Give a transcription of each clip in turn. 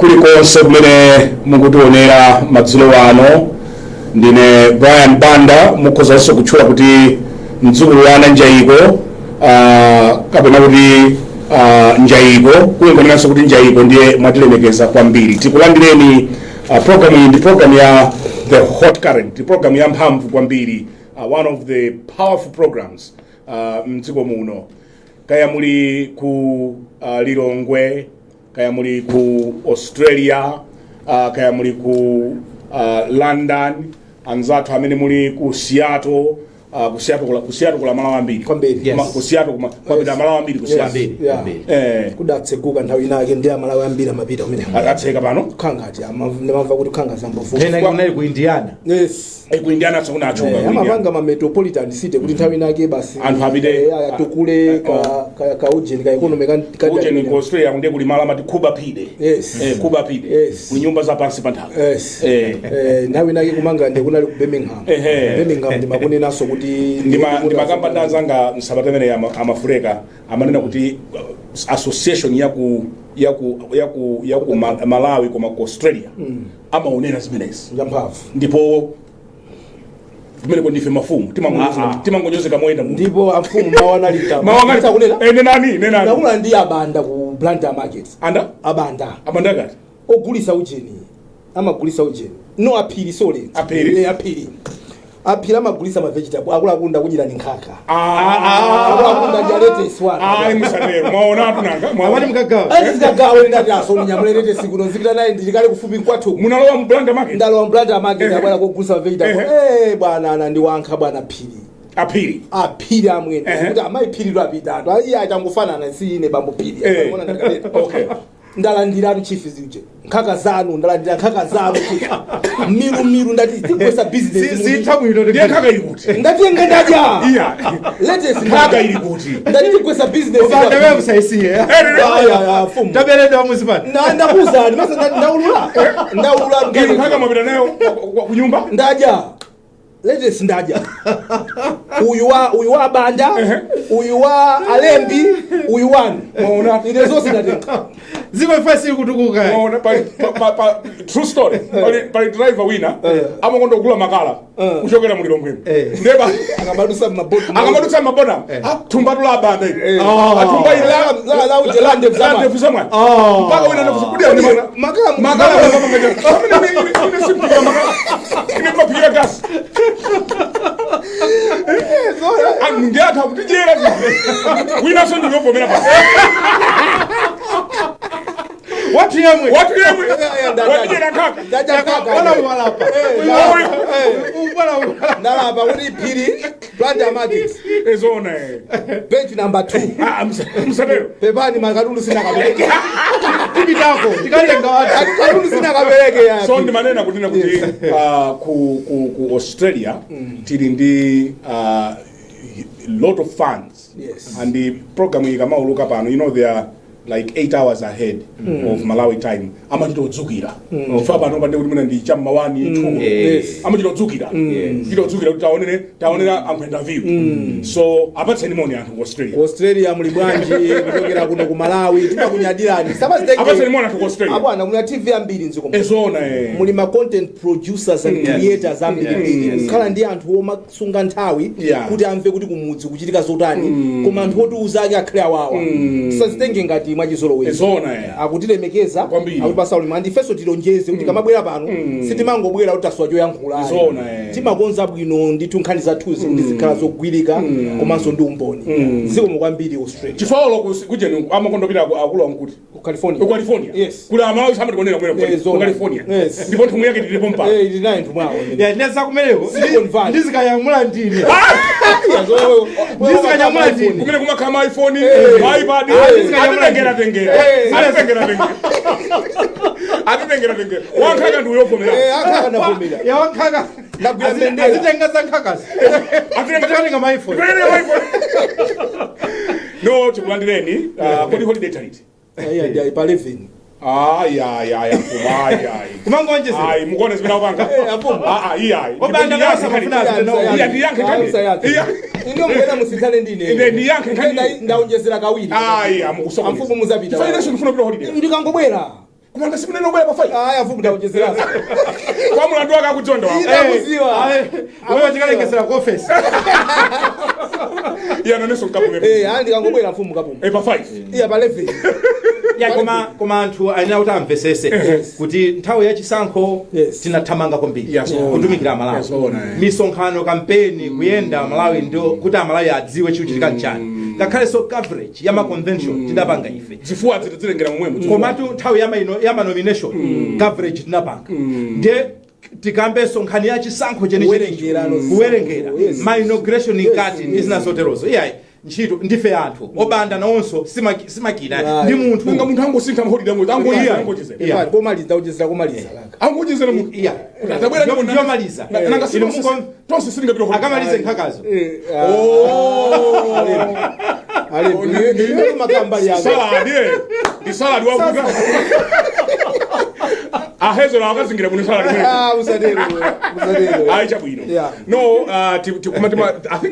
Kulikonse kumene mukutionera madzulo ano, ndine Brian Banda. Mukhozanso kutchula kuti mdzukulu wa Njaiko, kapena kuti Njaiko, kuyengonenanso kuti Njaiko, ndiye mwatilemekeza kwambiri. Tikulandireni. Program iyi ndi program ya The Hot Current, ndi program ya mphamvu kwambiri, one of the powerful programs mdziko muno. Kaya muli ku Lilongwe, kaya muli ku Australia, kaya muli ku London, anzathu amene muli ku Seattle, ku Seattle kula Malawi ambiri. Kwambiri. Yes. Ku Seattle kuma kwapita Malawi ambiri ku Seattle. Kwambiri, kwambiri. Kudatseguka nthawi inake, ndi Amalawi ambiri amapita kumene. Atseka pano. Khangati ndamamva kuti khanga zambovuka. Ena kunali ku Indiana. Yes. Ku Indiana tsokuna achuka. Ku Indiana. Amapanga ma metropolitan city kuti nthawi inake basi Anthu apite. Atukule ka ujeni, ka economy ka Ujeni, ku Australia kunde kuli malo amati Coober Pedy. Coober Pedy. Kuli nyumba za pansi pa nthaka. Nthawi inake kumanga ndi kunali ku Birmingham. Birmingham ndimakunenanso kuti Ndimakamba ndi anzanga msabata imene amafureka amanena kuti association yaku Malawi koma ku Australia amaonera zimenezi. Yamphamvu. Ndipo kumeneko ndife mafumu, timangonyozeka moyenda muno. Ndipo amfumu mawu anali Mawu kunena. Nenani, nenani. Nakula ndi abanda ku Blantyre Market. Anda? Abanda. Abanda kati? Ogulisa ujeni, amagulisa ujeni, no, aphiri, sorry. Aphiri? Aphiri, aphiri amagulisa ma vegetable. Akuluakulu, ndakudyera ni nkhaka. Akuluakulu, ndadya lettuce wana. Ayi, musatero, mwaonatu nanga. Amati Mwaona. mukagawa. Andizikagawe, ndati asoni nyamula lettuce kuno, nzipita naye, ndilikale kufupi kwathu. Munalowa mu Blantyre Market? Ndalowa mBlantyre Market, abwana kogulisa ma vegetable. Bwana, anandiwankha bwana phiri. Aphiri. Aphiri amwene. Kuti amayi phiri lwapita anthu iye achangofanana, si ine bambo phiri. Amaona ndakateta. Ndalandiratu chief ziuje nkhaka zanu, ndalandira nkhaka zanu chief, miru miru, ndati tigwesa business. Sitha bwino. Ndiye nkhaka ili kuti? Ndatenga, ndadya. Iya. Lettuce. Nkhaka ili kuti? Ndati tigwesa business. Upanda wewe usaisiye. Ya, fumu. Taberedwa muzipani. Ndakuuzani masa, ndaulula, ndaulula. Inu nkhaka mwapita nayo ku nyumba? Ndadya lettuce, ndadya uyu wa banda, uyu wa alembi, uyu wanu. Mwaona? Ine zonse ndatenga. Ziko ifasi kutukuka. Mwaona, pa true story, pali driver wina amakonda kugula makala kuchokera mu Lilongwemo. Ndeba Akamadutsa maboti. Akamadutsa mabota, thumbatu la banda ili. Athumba ili La ndevu la zamani. ndevu zamani. Mpaka wina anafusa kuti Makala. Makala amene ine simphikira makala, ine maphikira gasi. Ndi anthu akutidyera, winanso ndiyovomera pasi. Watu yemwe. Watu yemwe watidyera nkhaka. Ndadya nkhaka. Wala walapa. Wala. Ndalapa kuti phiri, Blantyre Market, Ezona. Bench number 2. Ah, msatero. Pepani, makatundu sinakapereke. Tipitako. Tikalenga watu. Katundu sinakapereke ya. So ndimanena kunena kuti ku Australia tili ndi lot of fans. And the program ikamauluka pano, they are like 8 hours ahead of Malawi time. Amachita kudzukira chifukwa pano pande kuti mwina ndi cham'ma 1, 2. Amachita kudzukira, chita kudzukira kuti taonere, taonera amphenda view. So apatseni moni anthu ku Australia. Ku Australia muli bwanji? Kuchokera kuno ku Malawi timakunyadirani. Apatseni moni anthu ku Australia. Abwana, muli TV ambiri mdziko muno. Ezona. Muli ma content producers and creators ambiri, kukhala ndi anthu omasunga nthawi kuti amve kuti kumudzi kuchitika zotani, koma anthu otiuza ake akhale awawa. Tisazitenge ngati mwachizolowezi. Ezona. Akutilemekeza. Kwambiri. Akutipasa ulemu, and ifenso tilonjeze kuti kamabwera pano sitimangobwera kuti tasowa choyankhula. Zona, eh. Timakonza bwino ndithu nkhani zathuzi kuti zikhala zogwirika komanso ndi umboni. Zikomo kwambiri, Australia. Chifukwa kujeni amakondopita akulu ankuti Ku California. Ku California. Kuli Amalawi samatikonera kumene ku Zona. California. Ndipo nthumwi yake tilipo mpano. Ili naye nthumwi awo. Ya, ndineza kumeneko. Silicon Valley. Ndizikayamula ndine. Ndizikanyamula ndine. Kumene kumakhala ma iPhone, ma iPad. Ndizikanyamula Atitengera tengera, atitengera tengera, atitengera tengera. Wankhaka ndi uyovomera. Akhaka ndavomera. Ya wankhaka. Ndagwira mbendera. Azitenga za nkhakazi. Atitenga Atitenga ma iPhone. Atitenga ma iPhone. No, tikulandireni. Kodi holiday taliti? Iya, ndi pa 11. Ayi, ayi, ayi, mfumu, ayi, ayi. Kumangonjezera. Ayi, mukuona zimene akupanga? Afumu. Ah, ah, iyayi. Obanda Ndiyankhe kasa nkhani. mafuna. Iya, ndiyankhe nkhani. Iya. Ino mukena musithane ndine. Ine ndiyankhe nkhani. Ndaonjezera kawiri. Ayi, amukusokoneza. Amfumu muzapita. Chifukwa inenso ndifuna kupita holiday. Ndikangobwera. Koma simunene obwera pa 5. Aya, mfumu, ndakuchezeraso. Kwa mulandu wake akujonda wako. Ine akuziwa. Wewe tikalengezera ku office. Iye ananenso nkapume. Eh, andi ndikangobwera, mfumu, kapuma. Eh, pa 5. Iya, pa 11. Ya, koma anthu ayenera kuti amvesese kuti nthawi yachisankho tinathamanga kwambiri kutumikira Amalawi. Zoona, eh. Misonkhano, kampeni, kuyenda Malawi, ndio kuti Amalawi adziwe chikuchitika nchani. Ngakhalenso coverage ya ma convention tidapanga ife. Zifuwa zitazilengera momwemo. Komatu nthawi ya ma nomination coverage tinapanga. Ndiye tikambenso nkhani ya chisankho chenichenicho, Kuwerengera no. kuwerengera, ma inauguration inkati ndi zina zoterozo. Iyayi, ntchito ndife anthu obanda nawonso simakina ndi munthu. Nanga munthu angosintha maholiday, ango Yeah. angochezera. Yeah. Komaliza, ndakuchezera komaliza kaka. Angochezera munthu. Atabwera ndipo Ndiyo maliza. Nanga Inu tonse silingapita holiday. Akamalize nkhakazo. Oh. Ale, makamba yanga. Salad, eh. Ndi salad wakuda. Ahezera akazingira kuno salad mwene. Ah, usatero, usatero. Ayi, chabwino. No, I think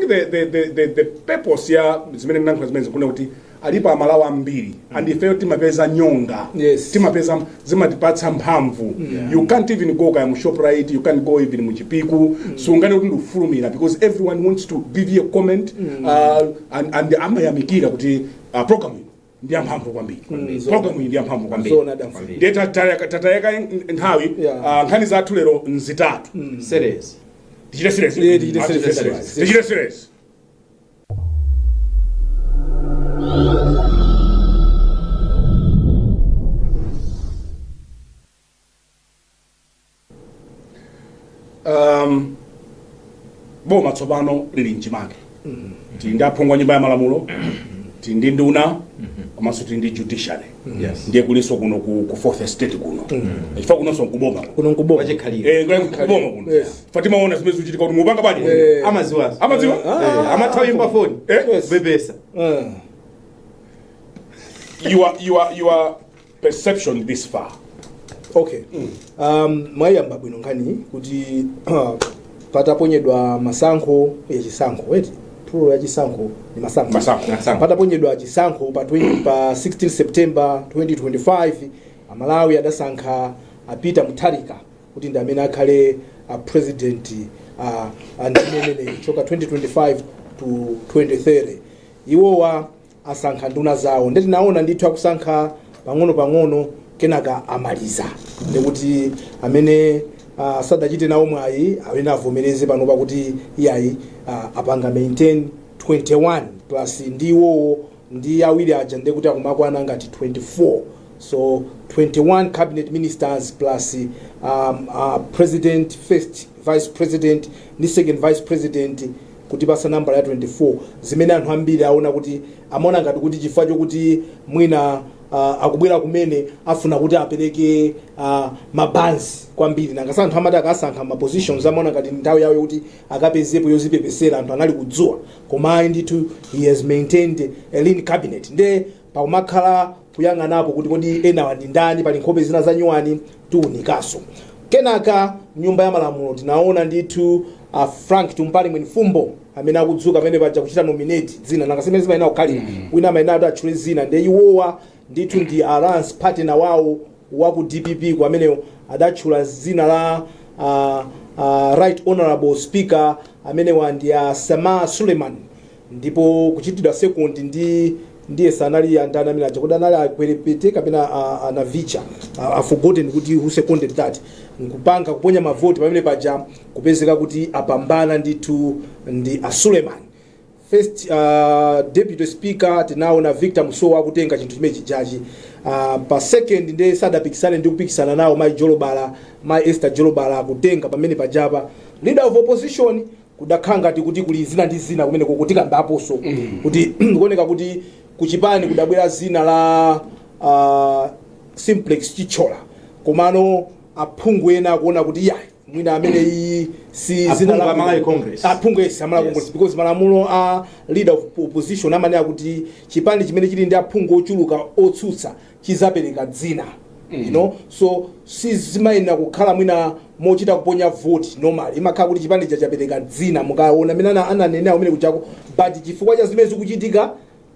the purpose ya zimene ndinankha zimene zikuna kuti alipo Amalawi ambiri and ifeyo timapeza nyonga, timapeza, zimatipatsa mphamvu. You can't even go kaya mu Shoprite, you can't go even mu Chipiku, sungane kuti ndikufulumira because everyone wants to give you a comment, and amayamikira kuti program iyi ndi yamphamvu kwambiri, program iyi ndi yamphamvu kwambiri. Zona damfu. Ndiye tatayeka nthawi. Nkhani zathu lero nzitatu. Series. Tichite series. Yeah, tichite Ah, series. tichite series. Tichite series. Boma tsopano lili mchimake. Tili ndi aphungu a Nyumba ya Malamulo, tili ndi nduna, komanso tili ndi judiciary. Ndiye kulinso kuno ku fourth estate kuno, chifukwa kunonso nkuboma. Kuno nkuboma. Wachikhalire. Eh, kuboma kuno. Fatima, ona zimene zikuchitika kuti mupanga bwanji. Amaziwazo. Amadziwa. Amathawi foni. Eh? Bebesa. Your perception this far? Okay, mwayamba bwino nkhani kuti pataponyedwa masankho yachisankho, wait, plural yachisankho ni masankho. Masankho. Masankho. Pataponyedwa chisankho pa 20, pa 16 September 2025, Amalawi adasankha a Peter Mutharika kuti ndi amene akhale a president ndimene choka 2025 to 2030. Iwowa asankha nduna zawo, ndeti naona ndithu akusankha pang'ono pang'ono, kenaka amaliza. Ndikuti amene sadachite nawo mwayi amene avomereze panopa kuti iyayi, apanga maintain 21 plus ndi iwowo ndi awiri aja, ndekuti akumakwana ngati 24. So 21 cabinet ministers plus president, first vice president ndi second vice president, kutipasa nambala ya 24, zimene anthu ambiri aona kuti amaona ngati kuti chifukwa chokuti mwina akubwera kumene afuna kuti apereke mabanzi kwambiri. Nangasa anthu amati akasankha ma positions amaona ngati nthawi yawo yokuti akapezepo yozipepesera. Anthu anali kudziwa, koma ayi ndithu, he has maintained a lean cabinet. Nde pakumakhala kuyang'anapo kuti kodi enawa ndi ndani, pali nkhope zina za nyuwani, tiwunikaso. Kenaka Nyumba ya Malamulo tinaona ndithu Frank Tumpali Mwenifumbo amene akudzuka pamene paja kuchita nominate dzina. Nanga simene zimayenera kukhalira, wina amayenera kuti atchule zina. Nde iwowa ndithu ndi alliance partner wawo wa ku DPP, ku amenewo adatchula zina la Right Honorable Speaker amenewa ndi a Sameer Suleman, ndipo kuchitidwa second ndi ndiye sanali andani amene aja, kuti anali akwerepete kapena anavicha, I forgotten kuti who seconded that. Nkupanga kuponya mavoti pamene paja, kupezeka kuti apambana ndithu ndi a Suleman. First Deputy Speaker tinaona Victor Musowa akutenga chinthu chimene chijachi. Pa second ndiye sadapikisane ndi kupikisana nawo mai Jolobala, mai Esther Jolobala akutenga pamene pajapa. Leader of Opposition kudakhala ngati kuti kuli zina ndi zina kumene kukutikambaponso kuti kuoneka kuti kuchipani kudabwera zina la Simplex Chithyola, komano aphungu ena akuona kuti yayi, mwina amene iyi si zina Aphungu la a Malawi Congress. Aphungu, yes, amalawi Congress, because malamulo a Leader of Opposition amanena kuti chipani chimene chili ndi aphungu ochuluka otsutsa chizapereka dzina. So sizimayenera kukhala mwina mochita kuponya vote normal, imakhala kuti chipani chapereka dzina, mukaona amene ananenera kumene kuchako. But chifukwa cha zimene zikuchitika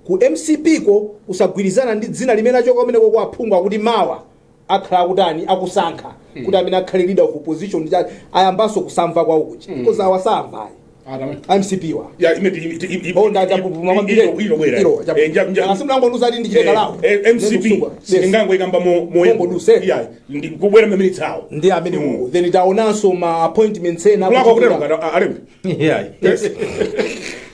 ku MCP ko, usagwirizana ndi dzina limene achoka kumeneko kwa aphungu, akuti mawa Akhala akutani, akusankha kuti amene akhale leader of opposition ndi chani, ayambanso kusamva kwawo kuja, because awa samva ayi, MCP wa. Ya, Oh, ndachapupuma kwambiri. Ilo bwera. Ilo. Asimlangonduza ati ndichite kalawo. MCP sitingangoikamba. Mongoduse. Ya, kubwera maminitsi awo. Ndi amene uwo. Then taonanso ma appointments ena. Kulakwa kutero ngati alembe. Yeah.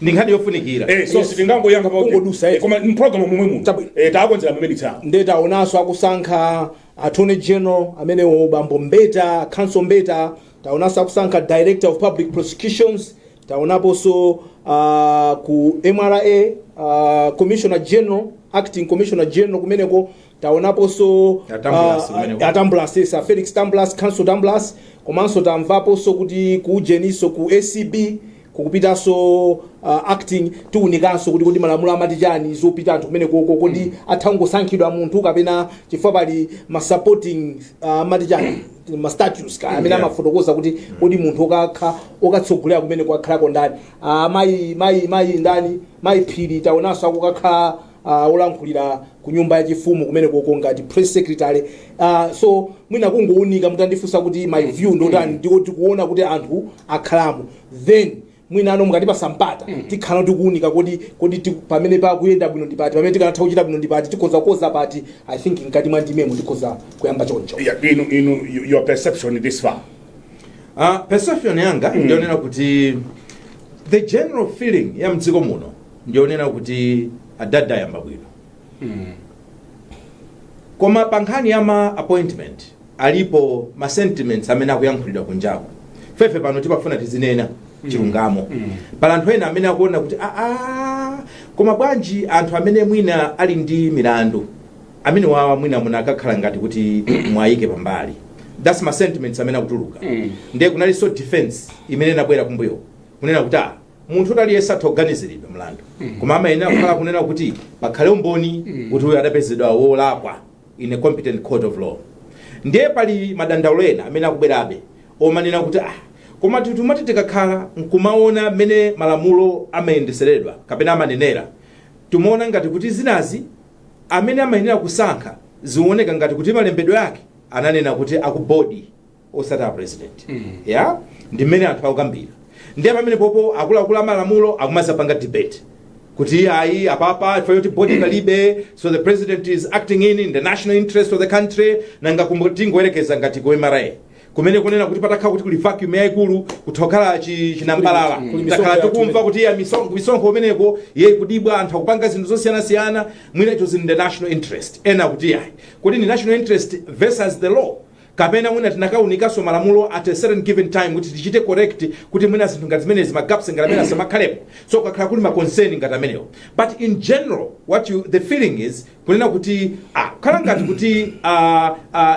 Ndi nkhani yofunikira. So sitingangoyankha pa Kungodusa, eh. Koma mprogram momwe muno Chabwino. Takonzera maminitsi awo. Ndiye taonanso akusankha attorney general amenewo, bambo Mbeta, Counsel Mbeta. Taonanso akusankha Director of Public Prosecutions. Taonaponso ku MRA commissioner general, acting commissioner general kumeneko. Taonaponso A Tambulasi kumeneko. A Tambulasi, yes, a Felix Tambulasi, Counsel Tambulasi. Komanso tamvaponso kuti ku ujeniso, ku ACB kukupitanso acting. Tiwunikanso kuti malamulo amati chani zopita anthu kumene koko, kodi athangosankhidwa munthu kapena chifukwa pali ma supporting amati chani, ma statutes ka amene amafotokoza kuti kodi munthu okakha okatsogolera kumene kwakhalako ndani. Mayi ndani, mayi Phiri, taonanso akukakhala olankhulira ku nyumba yachifumu kumene koko ngati press secretary. So mwina kungowunika, mutandifunsa kuti my view ndotani, ndiko tikuona kuti anthu akhalamo. Then mwina ano mukatipasa mpata, tikhala tikuwunika kodi pamene pakuyenda bwino ndi pati, pamene tikanatha kuchita bwino ndi pati, tikhoza kukoza pati. I think mkati mwa ndimemo tikhoza kuyamba choncho. Yeah, inu your perception this far? Perception yanga ndionena kuti the general feeling ya mdziko muno ndionena kuti adada ayamba bwino, koma pa nkhani ya ma appointment alipo ma sentiments amene akuyankhulidwa kunjaku. Fefe pano timafuna tizinena chilungamo. Pala anthu ena amene akuona kuti aa, koma bwanji anthu amene mwina ali ndi milandu amene wawa mwina munakakhala ngati kuti mwayike pambali? That's ma sentiments amene akutuluka. Ndiye kunalinso defense imene inabwera kumbuyo kunena kuti munthu utaliyense atha kuganiziridwa mlandu, koma amayenera kukhala kunena kuti pakhale umboni kuti uyo adapezedwa wolakwa in a competent court of law. Ndiye pali madandaulo ena amene akubwerabe omanena kuti koma tumati tikakhala nkumaona mmene malamulo amayendeseredwa kapena amanenera, timaona ngati kuti zinazi amene amayenera kusankha zioneka ngati kuti malembedwe ake ananena kuti akubodi, osati a president. Ya, ndi mmene anthu akukambira. Ndiye pamene popo akuluakulu amalamulo akumazapanga debate kuti ayi, apapa ife yoti body palibe, so the president is acting in the national interest of the country. Nanga tingoyerekeza ngati ku MRA kumene kunena kuti patakhala kuti kuli vacuum yayikulu, kuthokhala chinambalala, Kuli takhala misonkho. Tikumva kuti ya misonkho umeneko ye kudibwa, anthu akupanga zinthu zosiyanasiyana, mwina it was in the national interest. Ena kuti ayi, kuti ni national interest versus the law, kapena mwina tinakawunikanso malamulo at a certain given time kuti tichite correct kuti mwina zinthu ngati zimenezi, ma gaps ngati amene asamakhalepo. So kakhala kuli ma concern ngati amenewo, but in general what you the feeling is kunena kuti khala ngati kuti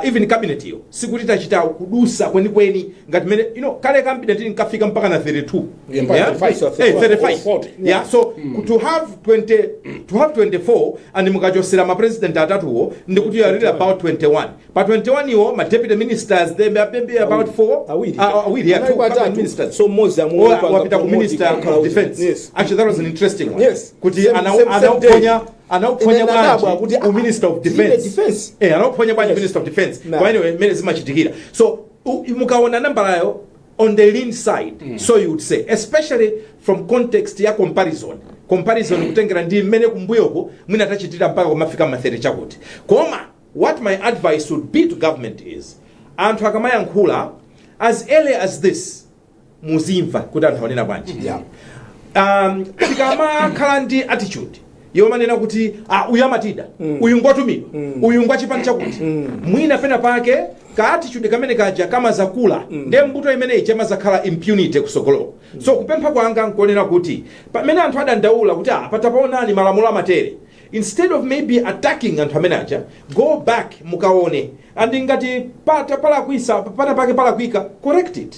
even cabinet iyo sikuti tachita kudusa kwenikweni ngati mene kale cabinet inkafika mpaka na 32. Yeah, mpaka 35. 35. 40. Yeah, so to have 20, to have 24, and mukachosera ma president atatuwo, ndikuti you are really about 21. Pa 21 iwo, ma deputy ministers, they may be about 4. Awiri. Awiri, yeah, two Anali cabinet atatu. ministers. So mmodzi Wapita ku minister of defense. Actually, that was an interesting one, kuti Same day. anauponya Ine ndadabwa bwanji kuti, u minister of tilibe defense? Defense. Anauponya bwanji minister of defense? But anyway, mmene zimachitikira. So mukaona nambalayo on the lean side, so you would say, especially from context ya comparison kutengera ndi mmene kumbuyoko mwina tachitira mpaka kumafika ma 30 chakuti. Koma what my advice would be to government is, anthu akamayankhula as early as this, muzimva kuti anthu aonena bwanji. Tikamakhala ndi attitude yomanena kuti uyu amatida, uyu ngwatumidwa, uyu ngwachipani chakuti, mwina pena pake ka attitude kamene kaja kamazakula, ndiye mbuto imeneyi chamazakhala impunity kusogoloko. So kupempha kwanga nkuonera kuti pamene anthu adandaula kuti patapaonani malamulo amatere, instead of maybe attacking anthu amene aja, go back mukaone, and ngati pata palakwisa, pana pake palakwika, correct it.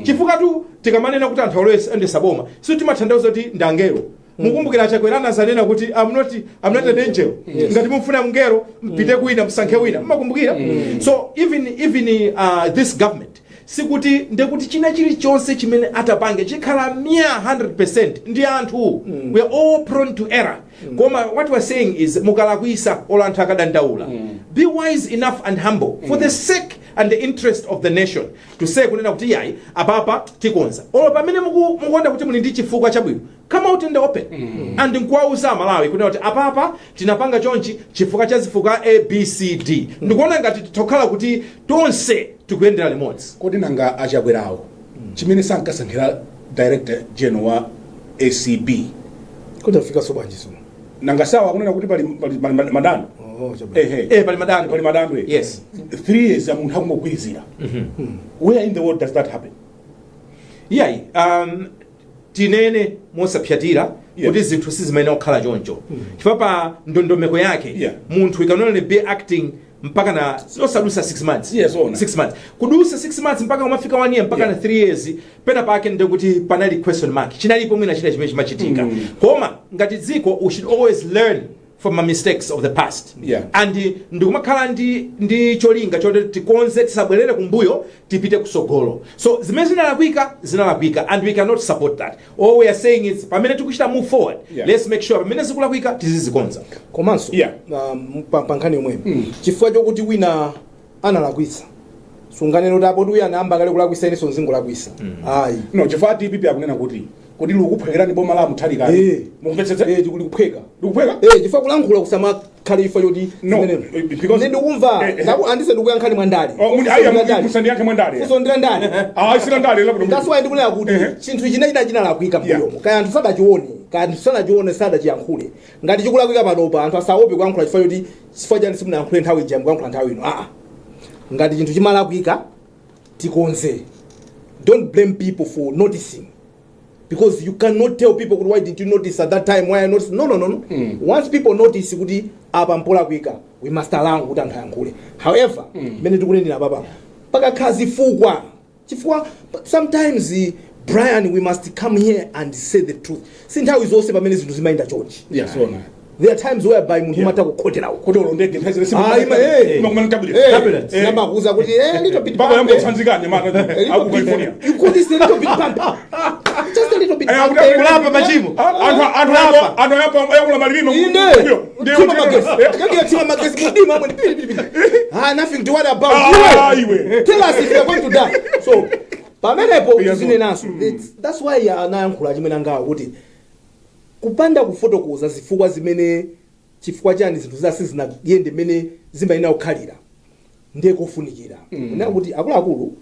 Chifukwa tu tikamanena kuti anthu aloyendesa boma, si timatanthauza kuti ndi angelo. Mukumbukira Chakwera anazanena kuti I'm not an angel, ngati mufuna mngelo mpite kwina, msankhe wina, mmakumbukira? So even this government, sikuti ndekuti china chilichonse chimene atapange chikhala mia 100%. Ndi anthu, we are all prone to error. Koma what we're saying is, mukalakwisa, olo anthu akadandaula, Be wise enough and humble for the sake and the interest of the nation to say kunena kuti yayi, apapa tikonza. Olo pamene mukuona kuti muli ndi chifukwa chabwino, come out in the open and nkuwauza Malawi kunena kuti apapa tinapanga chonchi chifukwa cha zifukwa A, B, C, D. Ndikuona ngati titokhala kuti tonse tikuyendera limodzi. Kodi nanga Achakwerawo chimene sankasankhira director general wa ACB? Kuti afika so bwanji sono? Nanga sawa akunena kuti pali madando. Oh, chabwino. Ehe. Eh, pali madando. Pali madando, eh. 3 years ya munthu akungogwirizira. Where in the world does that happen? Iyayi, tinene mosapyatira kuti zinthu sizimayenera kukhala choncho, chifukwa pa ndondomeko yake munthu can only be acting mpaka na osadusa 6 months. Yes, ona. 6 months, kudusa 6 months mpaka umafika 1 year, mpaka na 3 years, pena pake ndekuti panali question mark, chinalipo mwina china chimene chimachitika. Koma ngati dziko, we should always learn from our mistakes of the past and ndikumakhala ndi cholinga choti tikonze, tisabwerere kumbuyo, tipite kusogolo. So zimene zinalakwika, zinalakwika, and we cannot support that. All we are saying is, pamene tikuchita move forward, let's make sure pamene zikulakwika tizizikonza. Komanso pa nkhani yomweyo, chifukwa chokuti wina analakwitsa, sunganene kuti apo uyu anayamba kale kulakwitsa, inenso nzingolakwitsa, ayi. No, chifukwa DPP akunena kuti likuphwekerani boma la Mutharika. Mukumvetsetsa? Eh, tikuli kuphweka. Likuphweka. Eh, chifukwa kulankhula kusamakhale chifukwa choti No, because ndikukumva. Andise ndikuyankhani mwandale. Oh, ayi, musandiyankhe mwandale. Funso ndila ndale. Ah, sila ndale lakuno. That's why ndikunena kuti chinthu china chinalakwika mbuyomo, kaya anthu sadachione, kaya anthu sanachione, sadachiyankhule. Ngati chikulakwika panopa, anthu asaope kuyankhula chifukwa choti, chifukwa chani simunayankhule nthawi ija, mukuyankhula nthawi ino? Aa, ngati chinthu chimalakwika, tikonze. Don't blame people for noticing, because you cannot tell people kuti, "Why did you notice at that time? Why I notice?" No, no, no, no. Once people notice kuti apa mpolakwika, we must allow kuti anthu ayankhule. However, mmene tikunenera papa, pakakhala zifukwa, chifukwa sometimes, Brian, we must come here and say the truth. Si nthawi zonse pamene zinthu zimayenda chonchi. Yes, ona. There are times whereby munthu umatha kukhotera uko. Kuti olo ndege nthawi zine Ah, imakumana tablet. Turbulence. Yamakuza kuti little bit Baba bumpy. yangu tsanzikanye mara A little aku bit- California. You call this a little bit bumpy? Just a little bit bumpy. Kulapa machimo. Anthu ayapa ayakula malilime. Inde. Ndiyo. Tima magesi. Ngeke tima magesi mudima amwe pili pili pili. Ah, nothing to worry about. Ah, iwe. Tell us if you are going to die. So, pamenepo tizinenanso. That's why anayankhula chimene angawo kuti kupanda kufotokoza zifukwa zimene, chifukwa chani zinthu zasi zinayende mmene zimayenera kukhalira, ndiye kofunikira kunena kuti akuluakulu,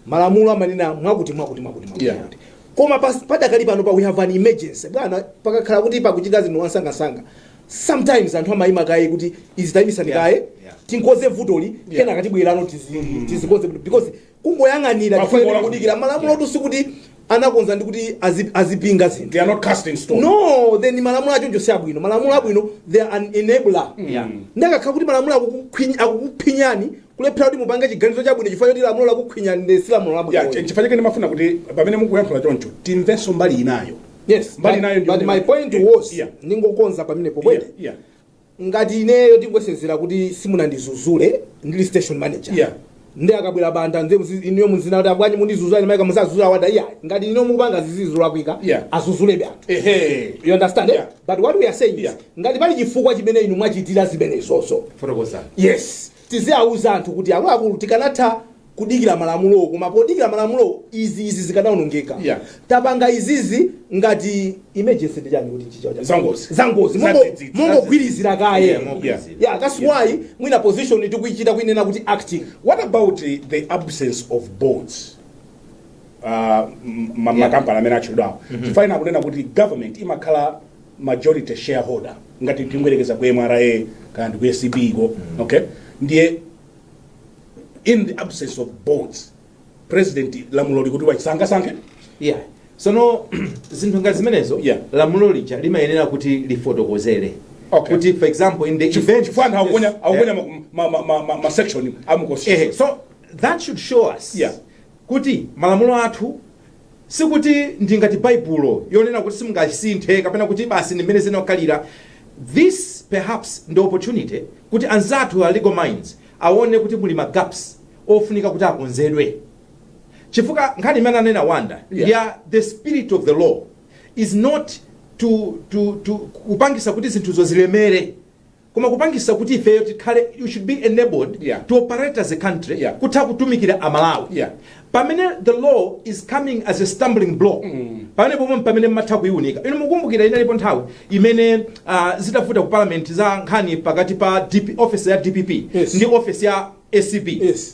malamulo amanena mwakuti, mwakuti, mwakuti, mwakuti, mwakuti. Koma padakali pano pa we have an emergency, bwana. Pakakhala kuti pakuchitika zinthu wansangasanga, sometimes anthu amayima kaye kuti izi tayimisani kaye, tinkoze vutoli, kenaka tibwerano tizikonze, because kungoyang'anira Mafungo tifanire kudikira malamulo tu sikuti anakonza ndi kuti azipinga zinthu. They are not cast in stone. No, then malamulo achoncho si abwino. Malamulo abwino, they are an enabler. Ndakakhala kuti malamulo akukuphinyani kulephera kuti mupange chiganizo chabwino chifukwa choti lamulo lakukhwinyani, ndi si lamulo labwino. Chifukwa chake ndimafuna kuti pamene mukuyankhula choncho timvenso mbali inayo. Yes. Mbali inayo But my point was, ningokonza pamenepo bwete, ngati ineyo tingwesezera kuti simunandizuzule ndili station manager, ndi akabwera Banda, nze inuyo muzina kuti abwanyi mundizuzula ine, maika musazuzula wada. Iya, ngati ino mukupanga zizizo zolakwika, azuzulebe anthu. You understand, eh? Yeah. But what we are saying is, ngati pali chifukwa chimene inu mwachitira zimenezozo, Fotokozani. Yes, tiziauza anthu kuti akuluakulu, tikanatha kudikira malamulo, koma podikira malamulo izi zikanawonongeka. Tapanga izizi ngati emergency, ndi chani kuti chichawa Zangozi. Zangozi. Zadzidzidzi. Mongogwirizira kaye. Yeah, mongogwirizira. Yeah, that's why mwina position tikuichita kuinena kuti acting. What about the absence of boards? Makampani amene atchulidwawo, chifukwa ina akunena kuti government imakhala majority shareholder, ngati tingoyerekeza ku MRA kana ndi ku ACB ko, okay, ndiye in the absence of boards, president lamulo likuti wachisangasankhe. Yeah, sono zinthu ngati zimenezo, lamulo lija limayenera kuti lifotokozere kuti, for example, in the event Chifukwa anthu akuponya ma section amu constitution. Ehe, so that should show us kuti malamulo athu sikuti ndi ngati Baibulo yonena kuti simungasinthe kapena kuti basi ndi mmene zinakhalira. This perhaps ndi opportunity kuti anzathu a legal minds aone kuti muli ma gaps ofunika kuti akonzedwe, chifukwa nkhani imene anena Wanda ya the spirit of the law is not to kupangisa kuti zinthuzo zilemere. koma kupangisa kuti ifeyo tikhale, you should be enabled to operate as a country, kutha kutumikira Amalawi. Pamene the law is coming as a stumbling block, pamene pomwe pamene mmatha kuiunika. Inu mukumbukira inalipo nthawi imene zitavuta ku parliament za nkhani pakati pa DP, office ya DPP ndi office ya ACB.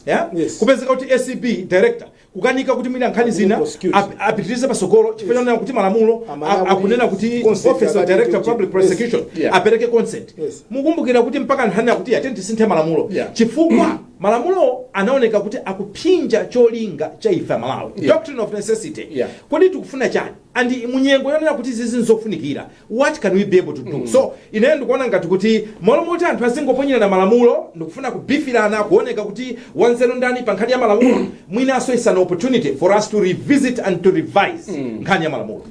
Yeah? Yes. Kupezeka kuti ACB director kukanika kuti mwina nkhani zina Prosecute. apitirize pasogolo chifukwa chonena kuti malamulo Amanena kuti akunena kuti consent office of akati director of public prosecution apereke consent. Mukumbukira kuti mpaka nkhani akuti atenti tisinthe malamulo chifukwa malamulo anaoneka kuti akuphinja cholinga cha ife Amalawi. Doctrine of necessity. Kodi tikufuna chani? And munyengo yonena kuti zizi nzofunikira, what can we be able to do? So ineyo ndikuona ngati kuti malo moti anthu azingoponyerana malamulo ndikufuna kubifirana kuoneka kuti wanzeru ndani pa nkhani ya malamulo, mwinanso is an opportunity for us to revisit and to revise nkhani ya malamulo.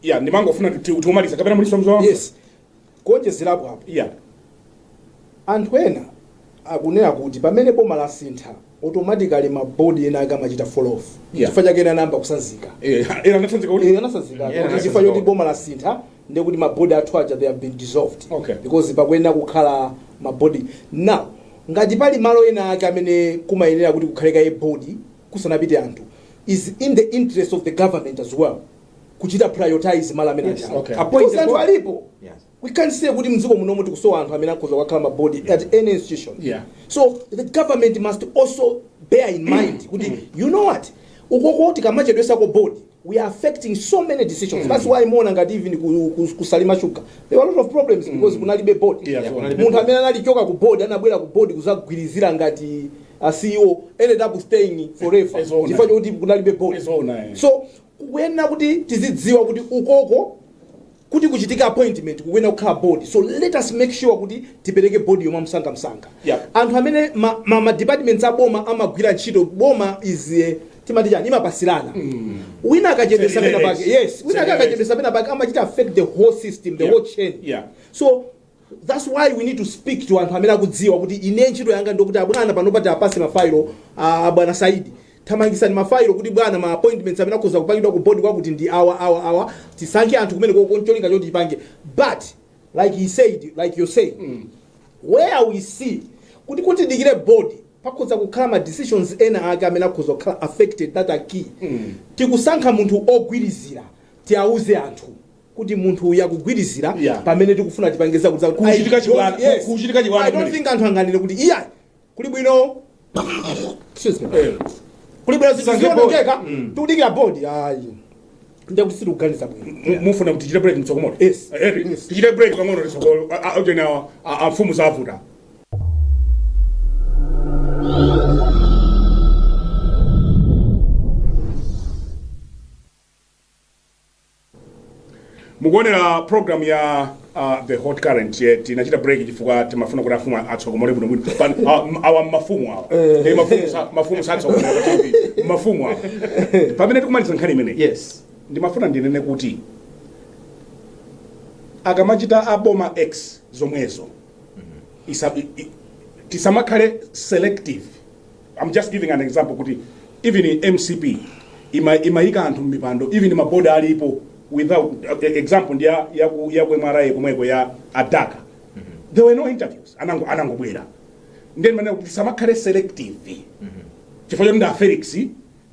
Yeah, ndimangofuna tiumaliza, kapena muliso mzo? Yes, kuonjezerapo apo, anthu ena akunena kuti pamene boma lasintha, automatically ma board ena ake amachita fall off. Chifukwa chake ena anayamba kusanzika. Ena anatsanzika kuti? Anasanzika Yeah, kuti chifukwa choti boma lasintha, ndiye kuti ma board athu aja, they have been dissolved because pakuyenera kukhala ma board. Now, ngati pali malo ena ake amene kumayenera kuti kukhale kaye board kusanapite anthu, is in the interest of the government as well kuchita prioritize malo amene aja. Appoint Because the anthu board. alipo. We can't say kuti mdziko munomu tikusowa anthu amene akhoza kukhala ma board at any institution. So the government must also bear in mind kuti, you know what, ukoko tikamachedwesako board, we are affecting so many decisions. That's why muona ngati even ku Salima Sugar there were a lot of problems because kunalibe board. Yeah, kunalibe. Munthu amene analichoka ku board, anabwera ku board kuzagwirizira ngati a CEO, ended up staying forever Ezona. chifukwa chokuti kunalibe board. Ezona, eh. So kuyenera kuti tizidziwa kuti ukoko kuti kuchitika appointment kukuyenera kukhala board, so let us make sure kuti tipereke board yomwe msangamsanga. Anthu amene ma departments a boma amagwira ntchito, boma is timati chani, imapasirana. Wina akachedwesa pena pake, yes, wina akachedwesa pena pake amachita affect the whole system, the whole chain. So that's why we need to speak to anthu amene akudziwa kuti ine ntchito yanga ndokuti abwana panopa tiapase mafailo, bwana Saidi, thamangisani mafailo kuti bwana ma appointments amene akhoza kupangidwa ku board kwakuti ndi awa, awa, awa, tisankhe anthu kumene koko ncholinga choti tipange. But like he said, like you say, where we see kuti dikire board pakhoza kukhala ma decisions ena ake amene akhoza kukhala affected that are key, tikusankha munthu ogwirizira, tiauze anthu kuti munthu uyu akugwirizira pamene tikufuna tipange zakuti zakuti. Kuchitika Yes. kuchitika chibwana I don't kumene. think anthu anganene kuti iya, kuli bwino, excuse me, kuli bwino zinthu Tisankhe zionongeka tikudikira board, ayi, ndiye kuti sitikuganiza bwino. Mufuna kuti tichite break mtsokomoto? Yes. Yes. Tichite break pang'ono tisokolo ujeni awa amfumu zavuta. Mukuonera program ya The Hot Current. Ye tinachita break chifukwa timafuna kuti afumu atsokomole bwinobwino. Awa mafumu awa. Mafumu satsokomole pa TV, mafumu awa. Pamene tikumaliza nkhani imeneyi, ndimafuna ndinene kuti akamachita aboma x zomwezo, tisamakhale selective. I'm just giving an example kuti even MCP imayika anthu mmipando, even ma board alipo without example ndi ya ku MRA komweko ya adaka. There were no interviews, anangobwera. Ndiye ndimanena kuti tisamakhale selective chifukwa choti ndi a Felix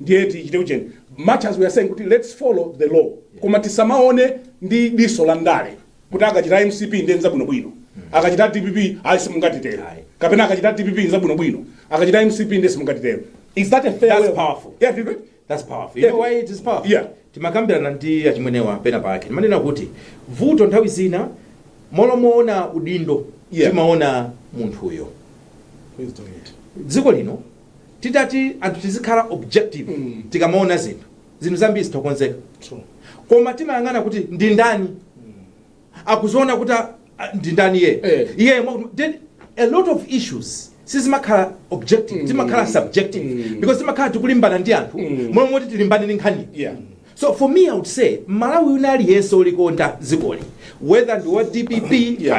ndiye tichite ucheni. Much as we are saying kuti let's follow the law, koma tisamaone ndi diso la ndale kuti akachita MCP ndiye nzabwinobwino, akachita DPP ayi simungatitero, kapena akachita DPP nzabwinobwino, akachita MCP ndiye simungatitero. Is that a fair That's way powerful. Yeah, did we? That's powerful. You know why it is powerful? Yeah. Timakambirana ndi achimwenewa pena pake. Timanena kuti vuto nthawi zina molo moona udindo timaona munthuyo. Dziko lino titati anthu tizikhala objective tikamaona zinthu, zinthu zambiri zitakonzeka. Koma timayang'ana kuti ndi ndani akuziona kuti ndi ndani iye. Iye then a lot of issues sizimakhala objective, zimakhala subjective because timakhala tikulimbana ndi anthu momwe moti tilimbane ndi nkhani. So for me, I would say Malawi wina aliyense olikonda dzikoli, whether ndi wa DPP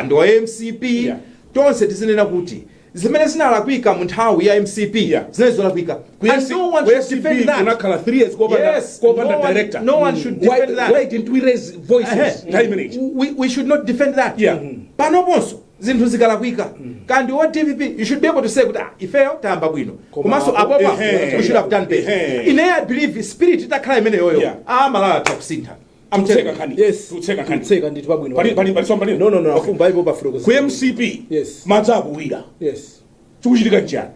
ndi wa MCP, tonse tizinena kuti zimene zinalakwika mu nthawi ya MCP zinali zolakwika. And no one should defend that. Kunakhala 3 years kopanda Yes, kopanda no one, director. no one should defend that. Why didn't we raise voices nthawi imeneyi? We should not defend that. Panoponso. Zinthu zikalakwika, kandi wa DPP, you should be able to say kuti, "Ah, ifeyo tayamba bwino, Koma komanso apopa we should have done better." Ine I believe spirit itakhala imeneyoyo, Amalawi atha kusintha. I'm telling Tutseka you. nkhani. Yes. Tutseka nkhani. Tutseka ndithu, pabwino. Pali somba lino. No, afumba ipo pafulokoza. Ku MCP madzi akuwira. Chikuchitika nchani?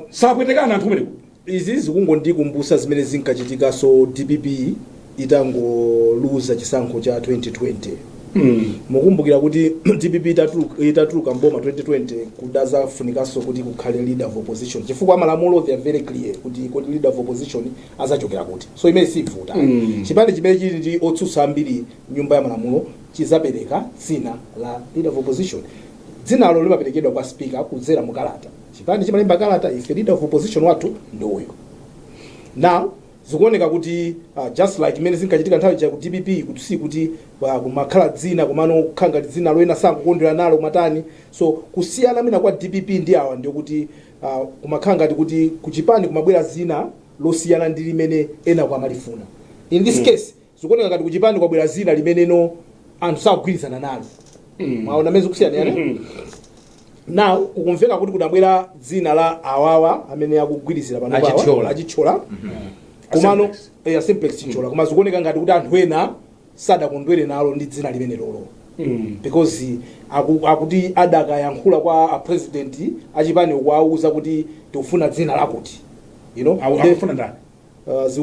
Sapwetekana anthu kumeneko? Izi zikungondikumbusa zimene zinkachitikanso DPP itangoluza chisankho cha 2020. Mukumbukira kuti DPP itatuluka mboma 2020, kudazafunikanso kuti kukhale leader of opposition, chifukwa malamulo, they are very clear kuti leader of opposition azachokera kuti. So imene sivuta, chipani chimene chili ndi otsutsa ambiri nyumba ya malamulo chizapereka dzina la leader of opposition. Dzinalo limaperekedwa kwa speaker kudzera mu kalata. Chipani chimalemba kalata, "Ife leader of opposition wathu ndi uyu." Now zikuoneka kuti just like imene zinkachitika nthawi ija ku DPP, kuti si kuti kumakhala dzina, komano kukhala ngati dzina loyena sankukondwera nalo, kumatani. So kusiyana mina kwa DPP ndi awa ndiyo kuti kumakhala ngati kuti kuchipani kumabwera zina losiyana ndi limene ena kwamalifuna. In this case zikuoneka ngati kuchipani kwabwera zina limeneno anthu sakugwirizana nalo. Mwaona mene zikusiyana? Now kukumveka kuti kunabwera dzina la awawa amene akugwirizira pano pawa. Achithyola. Achithyola, komano Simplex. Eh, Simplex Chithyola. Koma zikuoneka ngati kuti anthu ena sadakondwere nalo ndi dzina limene lolo, because akuti adakayankhula kwa a president achipani kuwauza kuti tikufuna dzina lakuti. Akufuna ndani?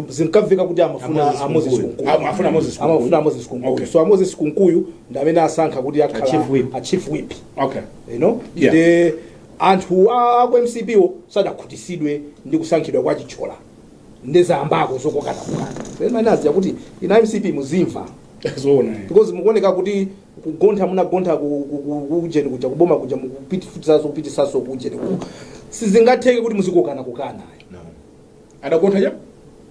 Zinkamveka kuti amafuna A Moses a Moses Kunkuyu. Kunkuyu. Afuna Moses Kunkuyu. Amafuna Moses Kunkuyu. So a Moses Kunkuyu ndi amene asankha kuti akhala A chief whip. A chief whip. Ndi anthu aku MCP wo sadakhutisidwe ndi kusankhidwa kwa Chithyola, ndi zambako zokokana-kokana. Pemanaziya kuti ina MCP muzimva. Zoona, eh. Because mukuoneka kuti kugontha munagontha kujeni kuja kuboma kuja, mukupitisaso kupitisaso kujeni ku, sizingatheke kuti muzikokana kokana. No. Adagontha cha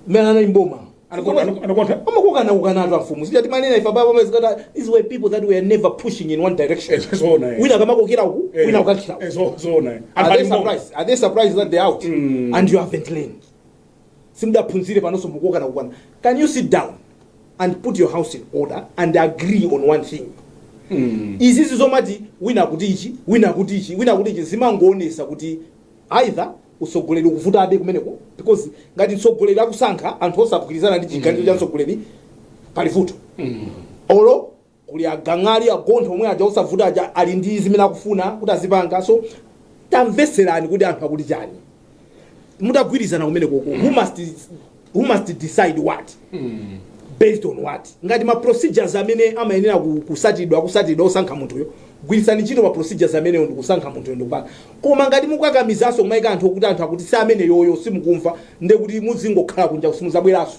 Mmene anali mboma. Adagontha. Amakokana kokana atu amfumu. Sija timanena ife baba mazikata, these were people that were never pushing in one direction. Zoona, eh. Wina akamakokera uku, wina kukankhira uku. Zoona, eh. Are they surprised? Are they surprised that they're out? And you haven't learned. Simudaphunzire, panonso mukokana kokana. Can you sit down and put your house in order and agree on one thing? Izizi zomati wina kuti ichi, wina kuti ichi, wina kuti ichi, zimangoonesa kuti either usogoleri ukuvutabe kumeneko, because ngati mtsogoleri akusankha anthu osagwirizana ndi chiganizo cha mtsogoleri, pali vuto. Olo kuli agang'ali agontho omwe aja osavuta aja ali ndi zimene akufuna kuti azipanga. So tamveserani kuti anthu akuti chani, mutagwirizana kumene koko. Who must decide what, based on what? Ngati ma procedures amene amayenera kusatidwa osankha munthuyo, gwiritsani ntchito ma procedures ameneyo ndikusankha munthuyo ndikupanga. Koma ngati mukakamizanso kumayika anthu okuti anthu akuti si amene yoyo, simukumva, nde kuti muzingokhala kunja, simuzabweranso.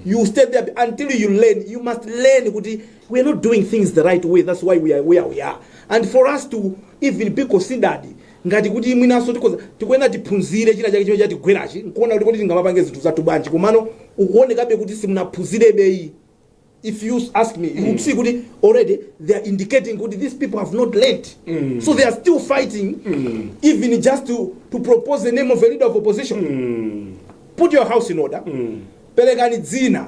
You stay there until you learn. You must learn kuti we are not doing things the right way. That's why we are where we are. And for us to even be considered ngati kuti mwinanso tikoza, tikuyenera tiphunzire china chake chimene chatigwerachi, nkuona kuti kodi tingamapange zinthu zathu bwanji. Komano ukuonekabe kuti simunaphunzirebe iyi. If you ask me, you would see kuti already they are indicating kuti these people have not learned. So they are still fighting even just to propose the name of a leader of opposition. Put your house in order. Perekani dzina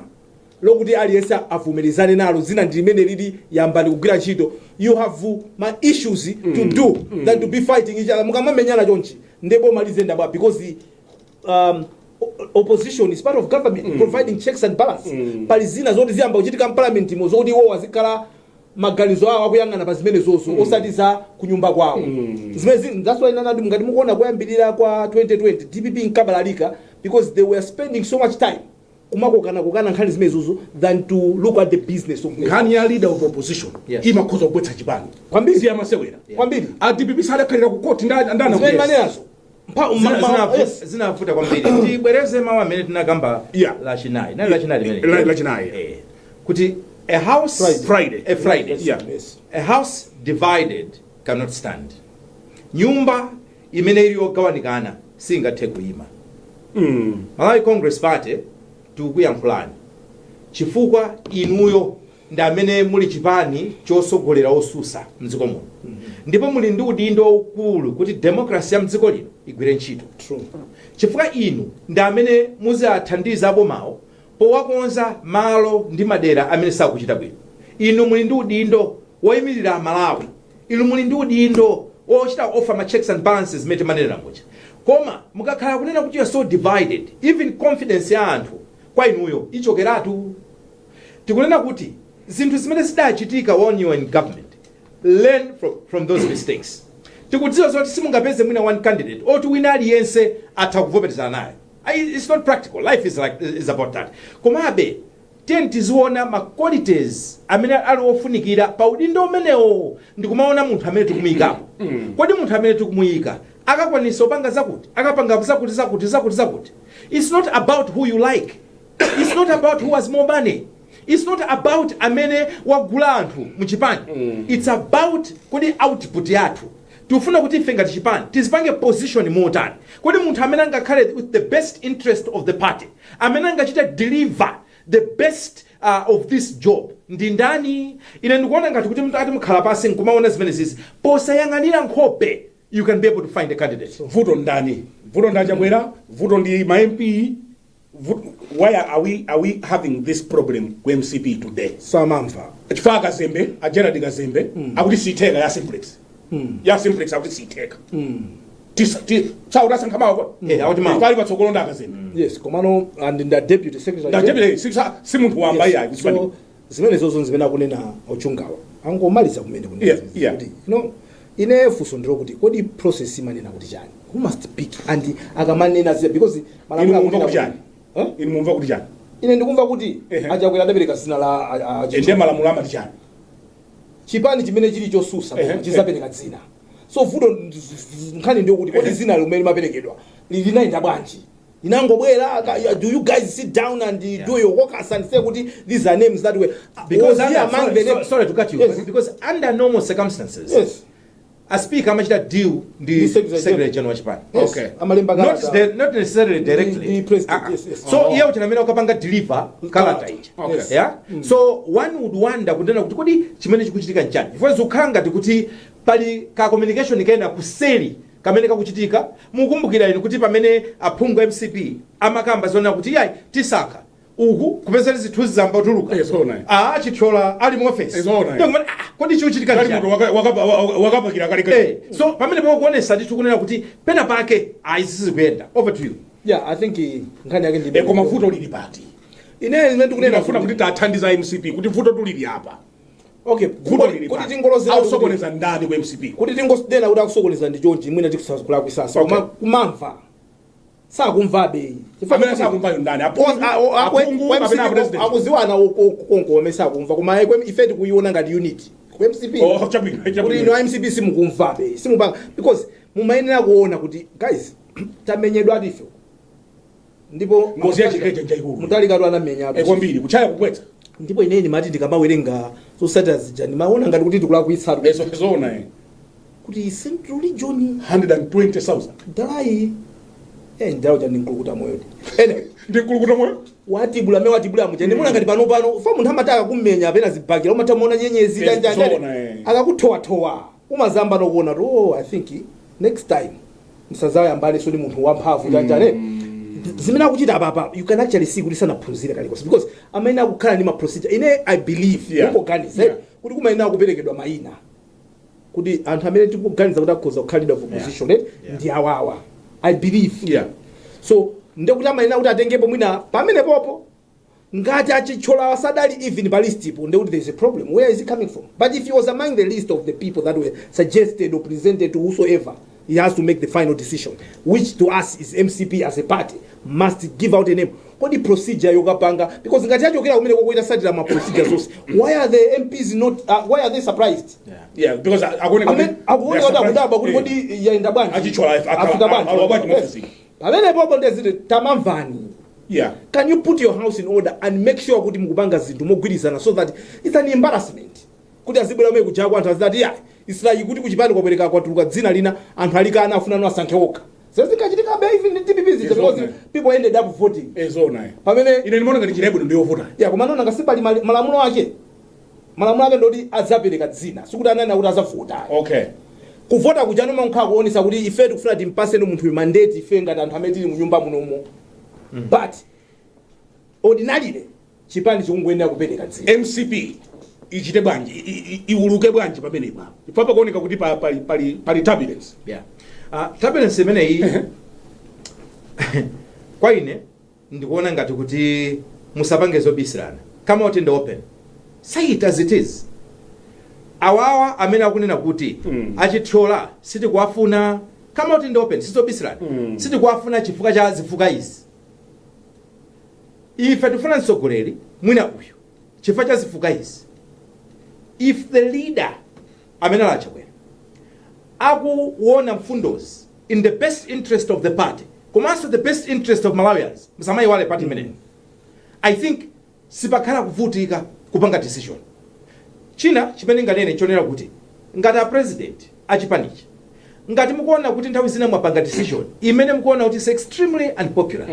lokuti aliyense avomerezane nalo, dzina ndi limene lili, yambani kugwira ntchito. You have ma issues to do than to be fighting each other. Mukamamenyana chonchi, ndipo malizenda bwa, because the opposition is part of government, providing checks and balance. Pali zina zoti ziyamba kuchitika m'parliament mo, zoti iwo azikhala maganizo awo akuyang'ana pa zimene zozo, osati za kunyumba kwawo. Zimene that's why nanati ngati mukuona kuyambirira kwa 2020 DPP nkabalalika, because they were spending so much time kumakokana kokana nkhani zimene zozo than to look at the business of Nkhani ya leader of opposition imakhoza kugwetsa chipani. Kwambiri. Siyamasewera. Kwambiri. A DPP sadakhalira ku court ndana. Zimene manenazo. Yes. Zinavuta kwambiri. Tibwereze mawu amene tinakamba lachinayi, nali lachinayi limene Lachinayi. Eh. Kuti a house Friday. A Friday. A house divided cannot stand. Nyumba imene ili yogawanikana singathe kuyima. Malawi Congress Party, tikukuyankhulani chifukwa inuyo ndi amene muli chipani chosogolera osusa mdziko muno, ndipo muli ndi udindo waukulu kuti democracy ya mdziko lino igwire ntchito, True. chifukwa inu ndi amene muzathandiza abomawo powakonza malo ndi madera amene sakuchita bwino. Inu muli ndi udindo. Woyimirira Amalawi, inu muli ndi udindo wochita offer ma checks and balances zimene timanenera muja. Koma mukakhala kunena kuti you are so divided, even confidence ya anthu kwa inuyo ichokeratu. Tikunena kuti zinthu zimene zidachitika when you are in government, learn from those mistakes. Tikudziwa zoti simungapeze mwina one candidate oti wina aliyense atha kuvomerezana naye. It's not practical. Life is like is about that. Komabe tiye tiziona ma qualities amene ali ofunikira pa udindo umenewo, ndikumaona munthu amene tikumuyikapo. Kodi munthu amene tikumuyika akakwanisa kupanga zakuti, akapanga zakuti, zakuti, zakuti, zakuti? It's not about who you like. It's not about who has more money. It's not about amene wagula anthu muchipani. It's about kodi output yathu tikufuna kuti ife ngati chipani tizipange position motani? Kodi munthu amene angakhale with the best interest of the party, amene angachite deliver the best of this job ndi ndani? Ine ndikuona ngati kuti ati mukhala pasi nkumaona zimene zizi posayang'anira nkhope, you can be able to find a candidate. Vuto ndani? Vuto ndi Achakwera? Vuto ndi ma MP? Why are we having this problem ku MCP today? Samamva. Chifukwa Kazembe, a Gerald Kazembe, akuti sitheka ya Simplex, ya Simplex akuti sitheka. Sautasankha mawa. Eh, akuti mawa. Pali patsogolo ndi Akazembe. Yes, komano and nda deputy secretary. Nda deputy, si munthu wamba iyayi kuchipani. So zimene zozo zimene akunena Ochungawa, angomaliza kumene kunena kuti no, ine funso ndilo kuti kodi process imanena kuti chani? Who must pick? And akamanena zia, because Inu malamulo mumva akunena kuti chani? Eh? Inu mumva kuti chani? Ine ndikumva kuti Achakwera adapereka zina la Ende malamulo amati chani? Chipani chimene chili chosusa chizapereka dzina. So vuto nkhani ndiyo kuti kodi dzina limene limaperekedwa linayenda bwanji? Linangobwera? Do you guys sit down and do your workers and say kuti these are names that were Because was he under, among sorry, the sorry, names? sorry to cut you, because under normal circumstances a speaker amachita deal ndi Ndi secretary secretary general wa chipani. Amalemba Not, kalata. not necessarily directly. The president. So iye uti amene akapanga deliver kalata ija. Yeah, so one would wonder kunena kuti kodi chimene chikuchitika nchani? Chifukwa zikukhala ngati kuti pali ka communication kena kuseli kamene kakuchitika. Mukumbukira inu kuti pamene aphungu MCP amakamba zonena kuti yayi, tisankha uku, kupeza zithunzi zamba kutuluka, Eh, zoona. Ah, Chithyola ali mu office. Eh, zoona. Ndiye kumati, ah, kodi chikuchitika Kali nchani? munthu wakapakira kale kale. Eh, so pamene pakuonesa ndithu kunena kuti pena pake ayi, sizikuyenda. Over to you. Yeah, I think nkhani yake ndi Eh, koma vuto lili pati? Ine zimene ndikunena Ndinafuna kuti tathandiza MCP kuti vuto tulili apa. Okay, Vuto lili kuti pati? tingolozera Akusokoneza ndani ku MCP? Kuti tingosidena kuti akusokoneza ndi chonchi, mwina tikusakulakwisa. Koma kumamva sakumvabe. Amene sakumvayo ndani? Aphungu kapena president? Akuziwana konko amene sakumva, koma ife tikuiona ngati unit ku MCP Oh, chabwino, kuti chabwino. ino MCP simukumvabe, simupanga, because mumayenera kuona kuti guys, tamenyedwa atife ndipo Ngozi ya chikeche njaikulu. Mutalikatu anamenyatu. Eh, kwambiri, kuchaya kugwetsa. Ndipo ineni ndimati ndikamawerenga zotsatira zija, ndimaona ngati kuti tikulakwitsatu. Eh, zoona eh. Kuti Central Region 120,000. Dalayi, eh, ndalawo cha ndinkulukuta moyo. Anyway, Ndinkulukuta moyo. Watibula me watibula muja, ndimona ngati pano pano fa munthu amataka kummenya apena zibakira, umatha nyenyezi Eh, chanjanja zoona, eh. Akakuthoathoa umazamba nokuona kuti oh, I think next time msazayambaneso ndi munthu wamphamvu chanjane. Zimene akuchita apapa, you can actually see kuti sanaphunzire kalikonse, because amene akukhala ndi ma procedure, ine I believe, kungoganiza kuti kumayenera kuperekedwa mayina kuti anthu amene tikuganiza kuti akhoza kukhala leader of opposition ndi awawa, I believe. So ndekuti amayenera kuti atengepo mwina pamene popo. Ngati Achithyola sadali even pa list ipo, ndekuti there is a problem. Where is he coming from? But if he was among the list of the people that were suggested or presented to whosoever, he has to make the final decision, which to us is MCP as a party must give out a name. Kodi procedure yokapanga, because ngati achokera kumene kokuita satira ma procedure zonse, why are the MPs not why are they surprised? Yeah, because akuoneka Amen, akuoneka kuti akudabwa kuti kodi yaenda bwanji? Achithyola Afika bwanji? alowa bwanji mu Yes. office? Pamene popo ndeziti tamamvani. Can you put your house in order and make sure kuti mukupanga zinthu mogwirizana, so that it's an embarrassment kuti azibwera umene kuja kwa anthu azati yeah, it's like kuti kuchipani kwabwereka kwatuluka dzina lina, anthu alikana, afuna no asankhe okha. Zezikachitika be even ndi DPP zija, Yes, because people ended up voting. Eh, zoona eh. Pamene Ine ndimaona ngati njira yabwino ndiyovuta. Ya, koma nona ngasipali malamulo ake ndoti adzapereka dzina, sikuti ananena kuti azavota. Kuvota kuja noma nkhala kuonesa kuti ife tikufuna timpaseni munthu uyu mandate, ife ngati anthu amene tili mu nyumba munomo. But ordinarily chipani chikungoyenera kupereka dzina. MCP Ichite bwanji, iwuluke bwanji pamenepa? Chifukwa pakuoneka kuti pali turbulence. Yeah. Turbulence imeneyi, kwa ine ndikuona ngati kuti musapange zobisirana. Come out in the open, say it as it is. Awawa amene akunena kuti achithyola sitikuwafuna, come out in the open, sizobisirana. Sitikuwafuna chifukwa cha zifukwa izi. Ife tifuna mtsogoleri mwina uyu chifukwa cha zifukwa izi. If the leader amene ali Achakwera akuona mfundozi in the best interest of the party komanso the best interest of Malawians, musamayiwale party imeneyi, I think sipakhala kuvutika kupanga decision. China chimene nganene chonera kuti ngati a president achipanichi, ngati mukuona kuti nthawi zina mwapanga decision imene mukuona kuti is extremely unpopular,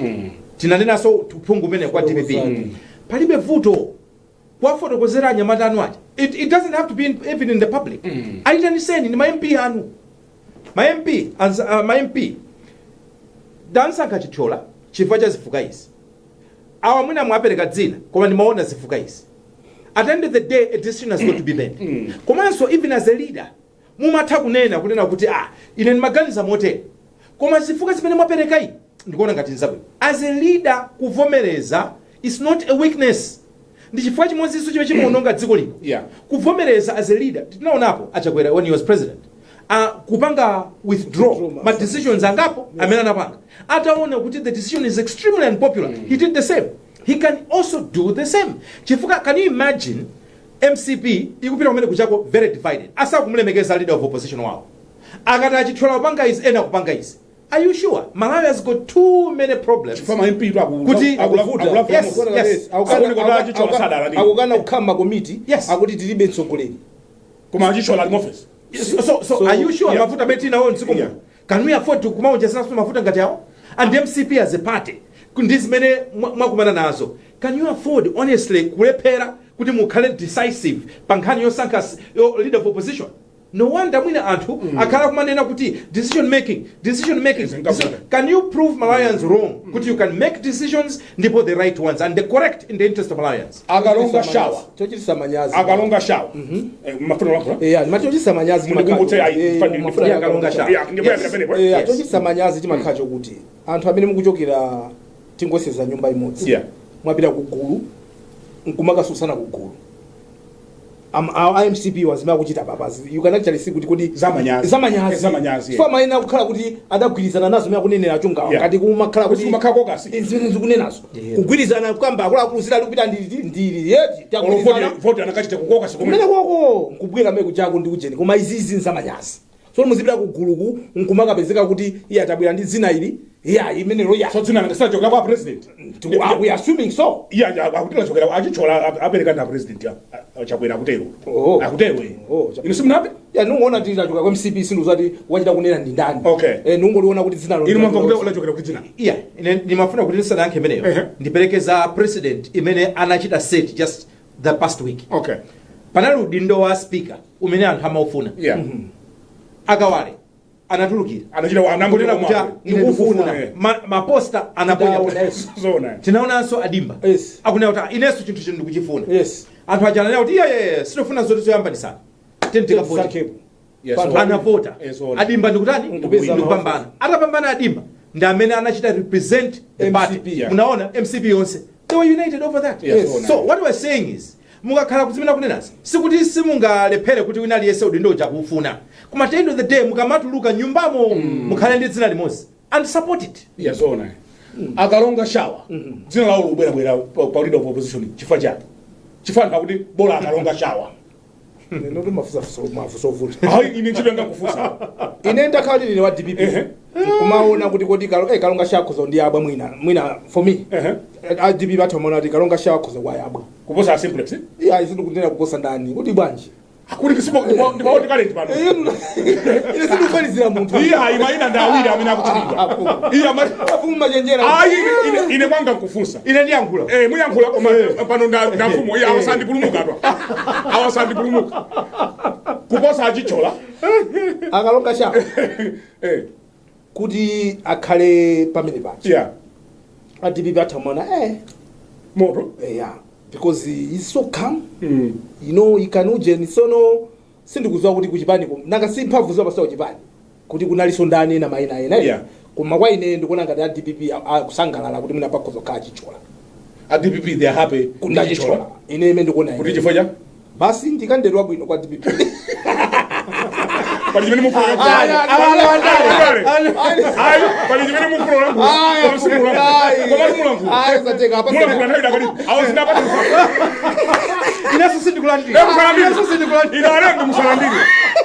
tinanenanso uphungu umene kwa DPP, palibe vuto kuwafotokozera anyamata anu aja. It doesn't have to be even in the public. Aitaniseni ni ma MP anu, ma MP, ma MP, dansankha Chithyola chifukwa cha zifukwa izi. Awa mwina mwapereka dzina, koma ndimaona zifukwa izi. At the end of the day, a decision has got to be made. Komanso even as a leader mumatha kunena kuti, "Ah, ine ndimaganiza motere, koma zifukwa zimene mwapereka iyi ndikuona ngati nzabwino." As a leader, kuvomereza is not a weakness. Ndi chifukwa chimodzinso chimene chimaononga dziko lino. Kuvomereza as a leader, tinaonapo Achakwera when he was president kupanga withdraw Withdraw ma decisions angapo amene anapanga ataona kuti the decision is extremely unpopular. He did the same. He can also do the same, chifukwa can you imagine MCP ikupita kumene kuchako very divided, asakumulemekeza leader of opposition wawo, akati Achithyola kupanga izi, ena kupanga izi? Are you sure? Malawi has got too many problems. Chifukwa ma MP Kuti- Yes. Akuoneka kuti Achithyola sadala nini. Akukana kukhala makomiti. Akuti tilibe mtsogoleri. Koma Achithyola ali mu office. So are you sure? Yeah. Mafuta amene tinawo mdziko muno, can we afford to kumaonjezeranso mafuta ngati awo? And MCP as a party, ndi zimene mwakumana nazo, can you afford honestly kulephera kuti mukhale decisive pa nkhani yosankha leader of opposition? No wonder mwina anthu akhala kumanena kuti decision making, decision making. Zingavuta. Can you prove Malawians wrong kuti you can make decisions, ndipo the right ones and the correct, in the interest of Malawians? Akalonga Shawa. Chochitisa manyazi. Akalonga Shawa. Mafuna lakula. Eya, ndimati chochitisa manyazi Mundikumbutse ayi, mafuta Yeah, Akalonga Shawa. Yeah, ndikuyambira pamenepo. Eya, Yes. chochitisa manyazi chimakhala chokuti anthu amene mukuchokera tingoseza nyumba imodzi, mwapita kugulu nkumakasusana kugulu. IMCP wazimene akuchita papazi, you can actually see kuti Zamanyazi. Zamanyazi. Zamanyazi, yeah. So amayenera kukhala kuti adagwirizana nazo zimene akunenera chungawa. Ngati kumakhala Kuti kuti kumakhala caucus. Zimene zikunenazo, kugwirizana kukamba, akuluakulu zidali kupita ndili ndili yeti Olo tagwirizana. Vote anakachita ku caucus kumene. Kumene koko nkubwera mene kujako ndi kujeni, koma izizi nzamanyazi. So muzipita kuguluku nkumakapezeka kuti iye atabwera ndi dzina ili, iya imenelo ya So dzina ngasachokera kwa president. We are assuming so. Iya, akuti lachokera Achithyola, apereka na president ya Chakwera, akutero. Oh. Akutero, eh. Oh, Chakwera. Inu simunape? Ya, nungoona kuti lachoka kwa MCP, sinduzati wachita kunena ndi ndani. Nungoliona kuti dzina Inu mwamva kuti lachokera kuti dzina? Iya, ine ndimafuna kuti ndisanayankhe imeneyo, ndipereke za president imene anachita set just the past week. Panali udindo wa speaker umene anthu amaufuna. Akawale anatulukira Anachita anangoti kunena kuti, komwe. "Ine ndikufuna." Eh. Maposta anaponya. Ndaona, yes. Zona. Tinaonanso Adimba akunena kuti, "Ah, inenso chinthu chino ndikuchifuna." Anthu aja ananena kuti, "Iya, iya, sitifuna zoti zoyambanisana, tikavote." Sankhepo. Yes, Panthu Anavota. Yes, ona. Adimba ndikutani? Nkupeza Ndikupambana. Atapambana Adimba, ndi amene anachita represent the MCP. party. Munaona MCP yonse, they were united over that. Yes, So what we're saying is, mukakhala kuzimene kunenazi, sikuti simungalephere kuti wina aliyense udindo uja kuufuna, koma at the end of the day mukamatuluka nyumbamo mukhale ndi dzina limodzi and support it. Yes, ona. Akalonga Shawa. Dzina lawo lubwerabwera pa leader of opposition chifukwa chake. Chifukwa anthu akuti bola Akalonga Shawa. Noti mafusa ovuta. Hayi, ine ntchito yanga kufunsa. Ine ndakhala ndine wa DPP, kumaona kuti kodi Kalonga Shawa akhoza ndiyabwa mwina for me. A DPP athu amaona kuti Kalonga Shawa akhoza kuwayabwa. Kuposa a Simplex. Iya, isindikunena kuposa ndani, kuti bwanji? Akuti kisipo ndimaoti kale pano. Ine sindikufanizira munthu. Iya, ima ina ndi awiri amene akuchitidwa. Iya, ma Afumu machenjera. Ayi, ine kwanga nkufunsa. Ine ndiyankhula. Eh, muyankhula, koma pano nda mfumu. Iya, awasandipulumuka twa. Awasandipulumuka. Kuposa Achichola. Akalonga Shawa kuti akhale pamene paja, a DPP athu amaona Moto. Ya. Because he is so calm. He can ujeni. Sono sindikudziwa kuti kuchipani nanga si mphamvu zopasa kuchipani kuti kunalinso ndani ena, mayina ena. Koma kwa ine ndikuona ngati a DPP akusangalala kuti mwina pakhoza kukhala Chithyola. A DPP, they are happy? Ndachithyola ine ime ndikuona Kuti ine. chifukwa cha Basi, ndikandedwa bwino kwa DPP. Pali chimene mufuna? Ayi, pali chimene mufuna? Koma simulankhula, koma simulankhula. Ayi, sateka apa. Mulankhula nthawi idakali awo zinapata. Inenso sindikulandira. Inenso sindikulandira. Ine alembi, musalandire,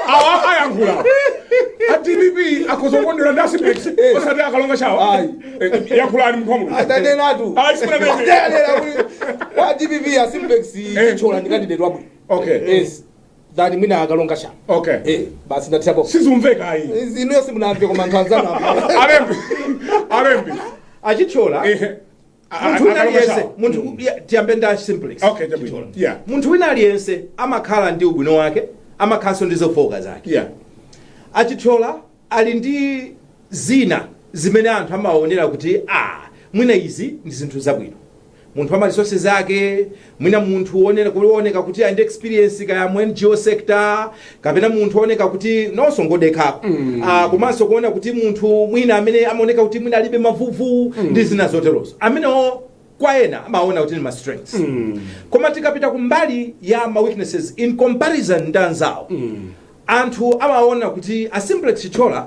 awa ayankhula. A DPP akhoza kukondwera ndi a Simplex, osati akalonga chawa. Ayi. Yankhulani, munthu wa Mulungu. Atanenatu. Ayi, simunanene. Atanena kuti kwa DPP a Simplex Chithyola ndikandidedwa bwino. Yes, than mwina akalonga chawa. Eh, basi, ndathirapo. Sizumveka, ayi. Inuyo simunamve, koma anthu anzanu amva. Alembi, alembi. Achithyola, munthu wina Akalonga aliyense chawa. munthu ya, tiyambe ndi Simplex Okay, chabwino. Chithyola. Munthu wina aliyense amakhala ndi ubwino wake, amakhalanso ndi zofowoka zake. Achithyola ali ndi zina zimene anthu amaonera kuti a mwina izi ndi zinthu zabwino, munthu ama resources ake, mwina munthu wonera kuoneka kuti ali ndi experience kaya mu NGO sector, kapena munthu oneka kuti nonso ngodekhako, komanso kuona kuti munthu mwina amene amaoneka kuti mwina alibe mavuvu ndi zina zoterozo, amenewo kwa ena amaona kuti ni ma strengths. Koma tikapita kumbali ya ma weaknesses in comparison ndi anzawo, anthu amaona kuti a Simplex Chithyola,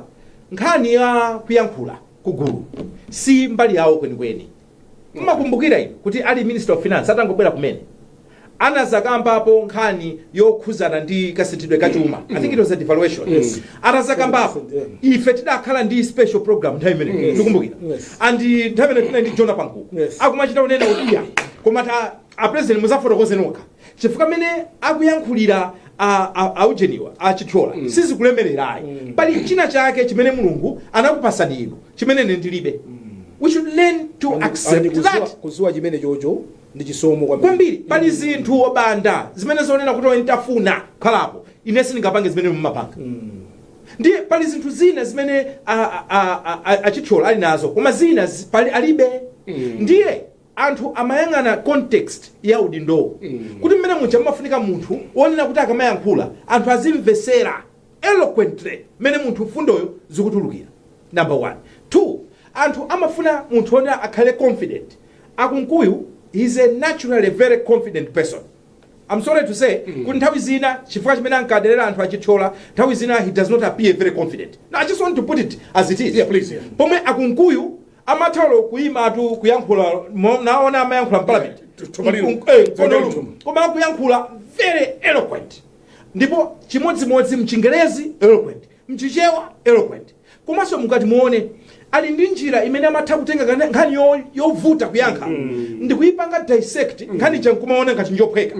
nkhani ya kuyankhula kugulu si mbali yawo kwenikweni. Mmakumbukira inu kuti ali Minister of Finance, atangobwera kumene, anazakambapo nkhani yokhuzana ndi kasinthidwe kachuma? I think it was a devaluation. Atazakambapo, ife tidakhala ndi special program nthawi imeneyo, ndikumbukira. And nthawi imene tinali ndi Jona Pankuku, akumachita kunena kuti iya, koma ta a President muzafotokoze nokha, chifukwa mene akuyankhulira aujeniwa Achithyola sizikulemererayi. Pali china chake chimene Mulungu anakupasani inu chimene ine ndilibe. We should learn to accept that. Kuziwa chimene chocho ndi chisomo kwambiri. Kwambiri. Pali zinthu wobanda zimene zonena kuti ntafuna kukhalapo ine sindingapange zimene mumapanga. Ndiye pali zinthu zina zimene Achithyola ali nazo, koma zina pali alibe. Ndiye anthu amayang'ana context ya udindowo, kuti mmene muja mumafunika munthu wonena kuti akamayankhula anthu azimvesera eloquently, mmene munthu fundoyo zikutulukira, number one. Two, anthu amafuna munthu wonena akhale confident. Akunkuyu is a naturally very confident person. I'm sorry to say kuti nthawi zina, chifukwa chimene ankaderera anthu Achithyola, nthawi zina he does not appear very confident. No, I just want to put it as it is. Yeah, please, yeah. Pomwe Akunkuyu amathalo kuyima tu kuyankhula, naona amayankhula m'parliament. Yeah, Thomaliro. Kono koma akuyankhula very eloquent, ndipo chimodzimodzi mchingerezi eloquent, mchichewa eloquent. Komanso mukati muone, ali ndi njira imene amatha kutenga nkhani yovuta kuyankha ndikuyipanga dissect nkhani ija nkumaona ngati njophweka.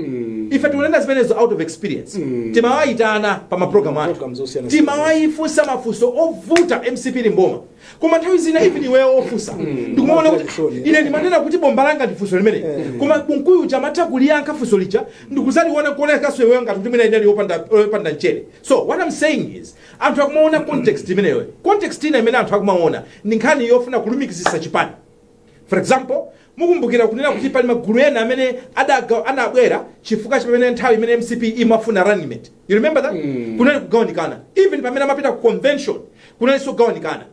Ife tikunena zimenezo out of experience. Timawayitana pa mapulogalamu athu, Programs osiyanasiyana. timawayifunsa mafunso ovuta MCP limboma, koma nthawi zina even iweyo ofunsa ndikumaona kuti Chisoni. ine ndimanena kuti bomba langa ndi funso limene, koma Kunkuyu chamatha kuliyankha funso lija ndikuzaliona kuonekaso iweyo ngati kuti mwina inali yopanda mchere. So what I'm saying is, anthu akumaona context imeneyo. Context ina imene anthu akumaona ndi nkhani yofuna kulumikizisa chipani. For example, mukumbukira kunena kuti pali magulu ena amene anabwera chifukwa chimene nthawi imene MCP imafuna running mate, you remember that? Kunali kugawanikana. Even pamene amapita ku convention kunalinso kugawanikana.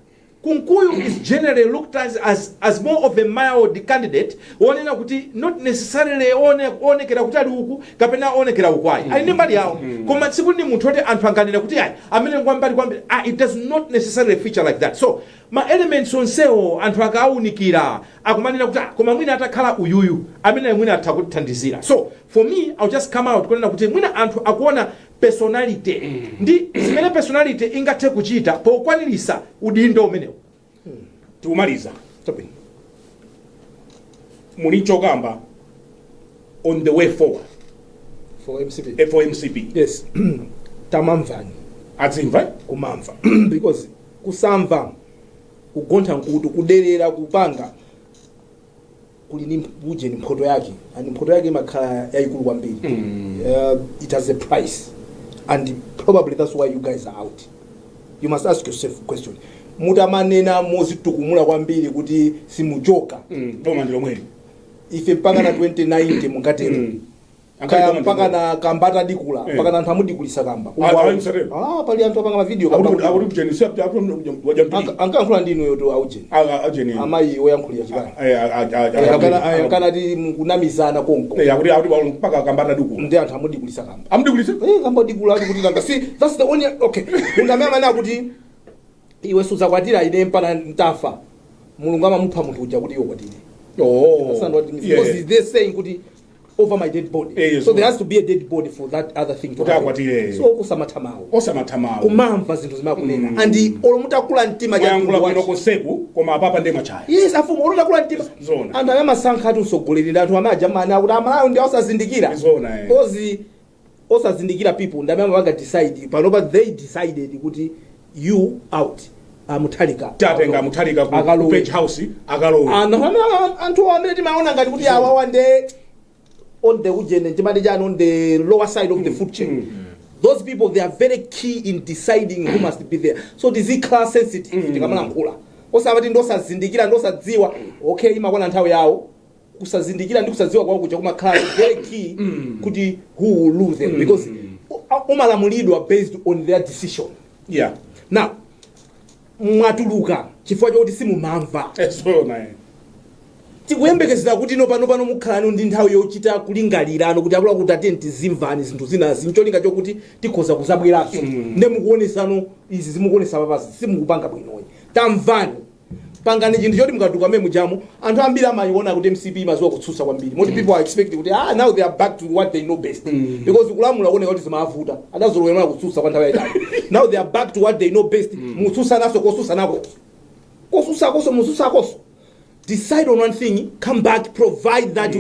Kunkuyu is generally looked as more of a mild candidate, wonena kuti not necessarily onekera kuti ali uku kapena onekera uku, ayi. Ali ndi mbali yawo, koma tsiku ndi munthu oti anthu anganena kuti ayi, amene ngwambali kwambiri, ah, it does not necessarily feature like that. So ma elements onsewo anthu akawunikira akumanena kuti ah, koma mwina atakhala uyuyu amene mwina atha kutithandizira. So for me, I'll just come out kunena kuti mwina anthu akuona personality ndi zimene personality ingathe kuchita pokwanirisa udindo umenewu. Tikumaliza. Chabwino. Muli chokamba on the way forward for MCP? For MCP. Yes, tamamvani. Adzimva. Kumamva, because kusamva, kugontha nkutu, kuderera, kupanga kuli ni uje ni mphoto yake, and mphoto yake imakhala yayikulu kwambiri. It has a price, and probably that's why you guys are out. You must ask yourself a question. Mutamanena mozitukumula kwambiri kuti simuchoka, Boma ndi lomweli. Ife mpaka na 2090 mungatero. Kaya mpaka na kamba atadikula, mpaka na anthu amudikulisa kamba. Ah, msatero. Ah, pali anthu apanga mavideo kamba. Akuti kujeni si wajambiri. Ankayankhula ndi inuyo to aujeni. Ajeni. Amayi oyankhulira chipani akanati mukunamizana konko. Akuti mpaka kamba atadikula. Ndi anthu amudikulisa kamba. Amudikulisa. Eh, kamba odikula ati kuti nanga see, that's the only, okay, munthu amene amene akuti iwe sudzakwatira ine mpana ntafa, Mulungu amamupha munthu uja kuti iwe kwatire. Understand what it means? Because they're saying kuti over my dead body. Yes, So there has to be a dead body for that other thing to Kuti happen. akwatire. So kusamatha mawu, Osamatha mawu. Kumamva zinthu zimakunena and olo mutakula mtima cha Mwayankhula mtundu bwino wachi. konseku, koma apapa ndi machaya. Yes, afumu, olo mutakula mtima. Zona. Anthu amene amasankha ati usogoleri ndi anthu amene ajamana akuti Amalawi ndi osazindikira. Zona, eh. Ozi osazindikira people ndi amene amapanga decide. Panopa they decided kuti you out, aMutharika. Tatenga Mutharika ku Akalowe. Page House akalowe. Anthu amene timaona ngati kuti awawa nde on the ujene timati chani, on the lower side of the food chain, those people, they are very key in deciding who must be there. So tizikhala sensitive tikamalankhula, osapati ndosazindikira, ndosadziwa. Okay, imakwana nthawi yawo, kusazindikira ndi kusadziwa kwawo kuja kumakhala very key kuti who will rule them, because umalamulidwa based on their decision. Now mwatuluka chifukwa chokuti simumamva. Zona, eh. Tikuyembekezera kuti ino pano pano mukhalano ndi nthawi yochita kulingalirano kuti akula kuti atiye tizimvani zinthu zinazi, ncholinga chokuti tikhoza kuzabweranso. Nde mukuonesano izi zimukuonesa papazi simukupanga bwinoyi. Tamvani, pangani chinthu choti mukatuka mmene mujamu. Anthu ambiri amayiona kuti MCP imaziwa kutsutsa kwambiri, moti people are expecting kuti, ah, now they are back to what they know best, because kulamula kuoneka kuti zimavuta, adazolowera kutsutsa kwa nthawi yayitali. Now they are back to what they know best. Mutsutsa kotsutsa kotsutsakoso, mutsutsakoso. Decide on one thing, come back, provide that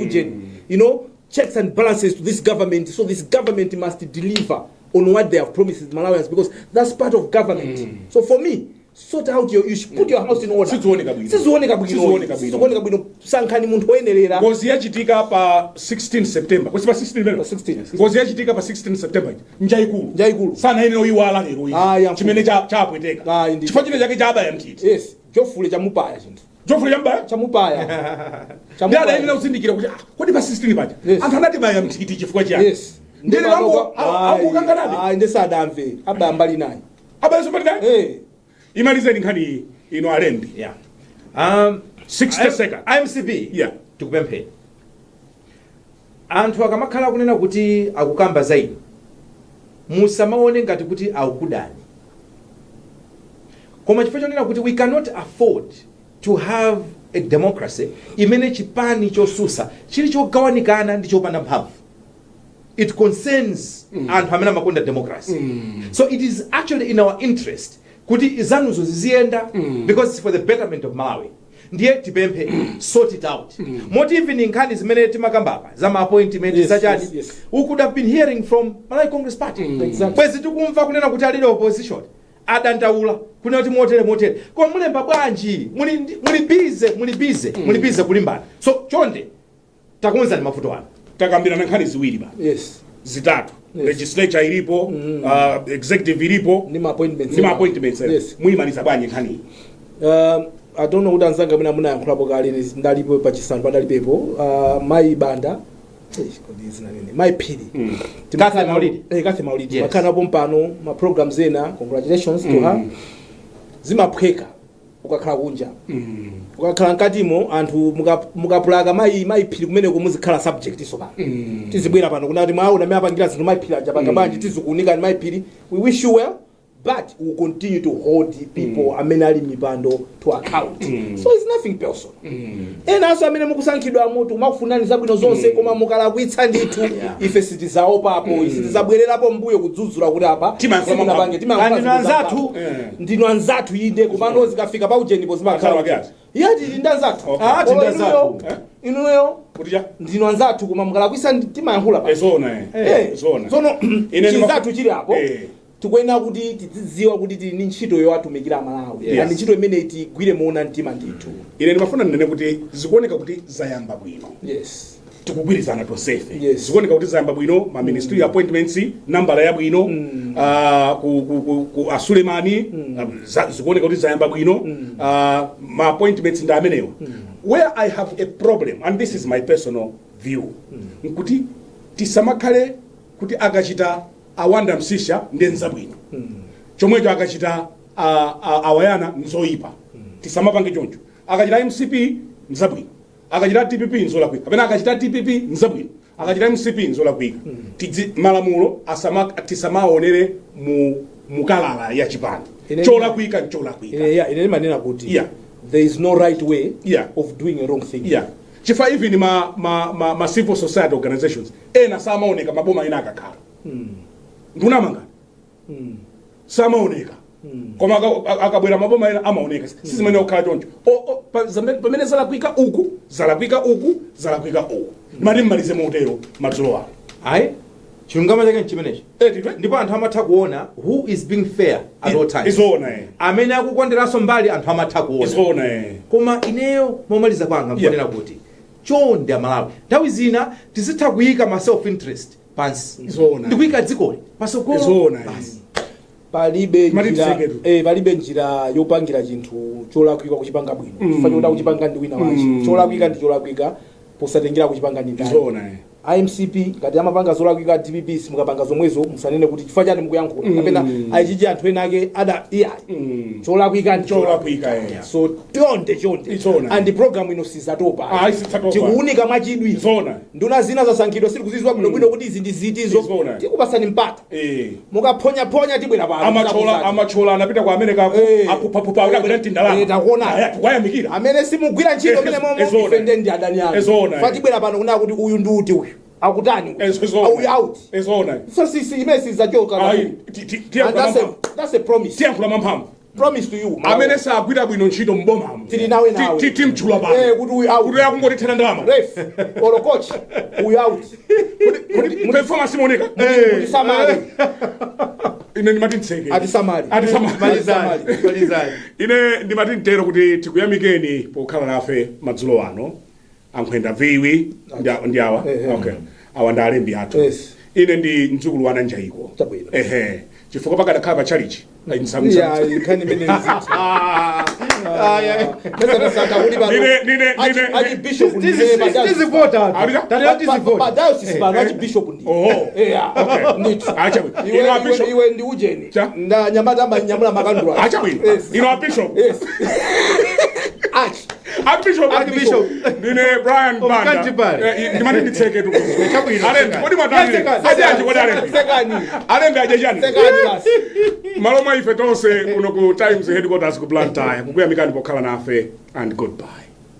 checks and balances to this government. So this government must deliver on what they have promised Malawians, because that's part of government. So for me, sort out your issue, put your house in order. Sizioneka bwino. Sizioneka bwino. Sizioneka bwino. Sizioneka bwino. Sankhani munthu woyenerera. Ngozi yachitika pa 16 September, kwesi pa 16 lero. Pa 16. Ngozi yachitika pa 16 September njayikulu. Njayikulu. Sanayenera oyiwala lero iyi. Ah, ya. Chimene chapweteka. Ah, indeed. Chifukwa chine chake chabaya mtiti. Yes, jofule chamupaya chinthu. Jofule chambaya. Chamupaya. Ndi adayenera kuzindikira kuti, ah, kodi pa 16 paja anthu anati baya mtiti chifukwa chiyani? Ndere angokanganabe. Ayi, ndisadamve abaya mbali naye. Abayenso mbali naye. Eh. Imalizeni nkhani iyi ino alembi. Yeah. 60 seconds. IMCP, tikupempheni, anthu akamakhala kunena kuti akukamba za inu, musamaone ngati kuti akukudani, koma chifukwa chonena kuti we cannot afford to have a democracy imene chipani chosusa chili chogawanikana ndi chopanda mphamvu. It concerns anthu amene amakonda democracy. So it is actually in our interest kuti zanuzo ziziyenda, because it's for the betterment of Malawi. Ndiye tipemphe, sort it out. Moti even nkhani zimene timakambapa za ma appointment, zachani, we could have been hearing from Malawi Congress Party. Bwezi tikumva kunena kuti alili opposition adandaula kunena kuti motere motere, koma mulemba bwanji? Muli busy, muli busy, muli busy kulimbana. So chonde takonzani mavuto anu. Takambirana nkhani ziwiri ba zitatu. Legislature ilipo, executive ilipo. Ndi ma appointments. Ndi ma appointments. Muyimaliza bwanji nkhani? I don't know kuti anzanga amene amunayankhulapo kale, ndalipo pachisanu padalipepo mayi Banda. Eh, kodi zina nini, mayi Phiri. Cathy Maulidi. Eh, Cathy Maulidi. Makhala napo mpano ma programs ena, congratulations to her. Zimaphweka ukakhala kunja, ukakhala mkatimo anthu mukapulaka mayi Phiri kumeneko muzikhala subject. So pano tizibwera pano kunati mwaona amene apangira zinthu mayi Phiri aja panga bwanji, tizikuunikani mayi Phiri. We wish you well, but we will continue to hold people amene ali mipando to account. So it's nothing personal. Enanso amene mukusankhidwa mutu makufunani zabwino zonse, koma mukalakwitsa ndithu ife sitizaopapo, sitizabwererapo mbuyo kudzudzula kuti apa Timayankhula. simunapange. Timayankhula Ndinu zinthu anzathu. zamphamvu. Ndinu anzathu inde, komano zikafika paujenipo zimakhala Anzathu ake? Iya, tili ndi anzathu. Okay. Ah, tili ndi Olo anzathu. inuyo Kuti cha? Ndinu anzathu, koma mukalakwitsa timayankhula pa. Zona, eh. Eh, Zona. tsono Ine chinzathu chili apo. Tikuyenera kuti tizidziwa kuti tili ndi ntchito yowatumikira Amalawi and ntchito imeneyi tigwire moona mtima ndithu. Ine ndimafuna ndinene kuti zikuoneka kuti zayamba bwino. Tikugwirizana tonsefe. Yes. Zikuoneka kuti zayamba bwino, ma ministerial appointments, nambala yabwino, ku Asulemani, zikuoneka kuti zayamba bwino, ma appointments ndi amenewa. Where I have a problem, and this is my personal view, nkuti tisamakhale kuti akachita Awanda Msisha ndi nzabwino, chomwecho akachita Awayana nzoyipa. Tisamapange choncho. Akachita MCP nzabwino, akachita DPP nzolakwika, kapena akachita DPP nzabwino, akachita MCP nzolakwika. Malamulo tisamaonere mu mukalala ya chipani. Cholakwika ncholakwika. Ine, yeah, ine ndimanena kuti there is no right way of doing a wrong thing. Yeah, chifukwa even ma civil society organizations ena samaoneka maboma ena akakhala ndunamanga samaoneka, koma akabwera maboma ena amaoneka. Sizimene okhala choncho. Pamene zalakwika uku, zalakwika uku, zalakwika uku. Mati mmalize motero madzulo ano. Ayi, chilungamo chake nchimenecho. Eh, titwe? Ndipo anthu amatha kuona who is being fair at all times. Izona, eh. Amene akukonderanso mbali, anthu amatha kuona. Izona, eh. Koma ineyo momaliza kwanga nkunena kuti chonde Amalawi, nthawi zina tizitha kuyika ma self interest pansi Izona. ndikuyika dzikoli pasogolo. Izona, eh. Basi. Palibe Mati njira tseketu. Palibe njira yopangira chinthu cholakwika kuchipanga bwino chifukwa chokuti akuchipanga ndi wina wache. Cholakwika ndi cholakwika posatengera kuchipanga ndi ndani. Izona, eh. IMCP ngati amapanga zolakwika, DPP simukapanga zomwezo, musanene kuti chifukwa chani mukuyankhula kapena ayichichi anthu ena ake ada iya. Cholakwika ndi Cholakwika, eh. So chonde chonde. Izona. And program ino sizatopa. Ah, sizatopa. Tikuunika mwachidwi. Izona. Nduna zina zasankhidwa, sitikuzidziwa bwinobwino kuti izi ndi zitizo. Izona. Tikupasani mpata. Mukaphonyaponya tibwera pano. Amachola, amachola anapita kwa America ako. Aphuphaphupha akabwera mtindalama. Eh, takuona. Aya, tikuyamikira. Amene simugwira ntchito mene momo, Ezona. ife nde ndi adani anu. Ezona. Fa tibwera pano kunena kuti uyu ndi uti, uyu akutani uyu? Ezona. Uyu out. Ezona. So sisi imene sizachoka. Ayi, And tiyankhula mamphamvu. that's a promise. Tiyankhula mamphamvu. Promise to you. Amene sagwira bwino ntchito mbomamo, Tili nawe nawe. Timtchula pano. Kuti uyu out. Kuti akungotithera ndalama. Ref or coach, uyu out. Kuti performance imaoneka. Mutisamale. Ine ndimati ntseke. Atisamali. Atisamali. Malizani, malizani. Ine ndimati mtero kuti tikuyamikeni pokhala nafe madzulo ano. Ankhwenda viwi ndi awa. Okay, awa ndi alembi athu. Ine ndi mdzukulu wa Nanjaiko. Chabwino. Ehe, chifukwa pakadakhala pa chalichi. Yeah, nkhani imene kuti pano archbishop ndiye pa diocese. Tizivota. Alika? Tizivota. Pa diocese pano archbishop ndi. Oho. Yeah. Okay. Ndithu. Achabwino. Iwe Ino a bishop. Iwe ndi ujeni. Cha? Nda nyamata amanyamula makandula. Achabwino. Yes. Ino a bishop. Yes. Arch. A bishop. Archbishop. Ndine Brian Banda. Canterbury. Ndimati nditseke tu. Chabwino. Alembi, kodi mwatani? Sekani. Ajaji, kodi alembi? Sekani. Alembi ajajani? Sekani basi. Malo mwa ife tonse kuno ku Times headquarters ku Blantyre, kukuyamikani pokhala nafe and goodbye.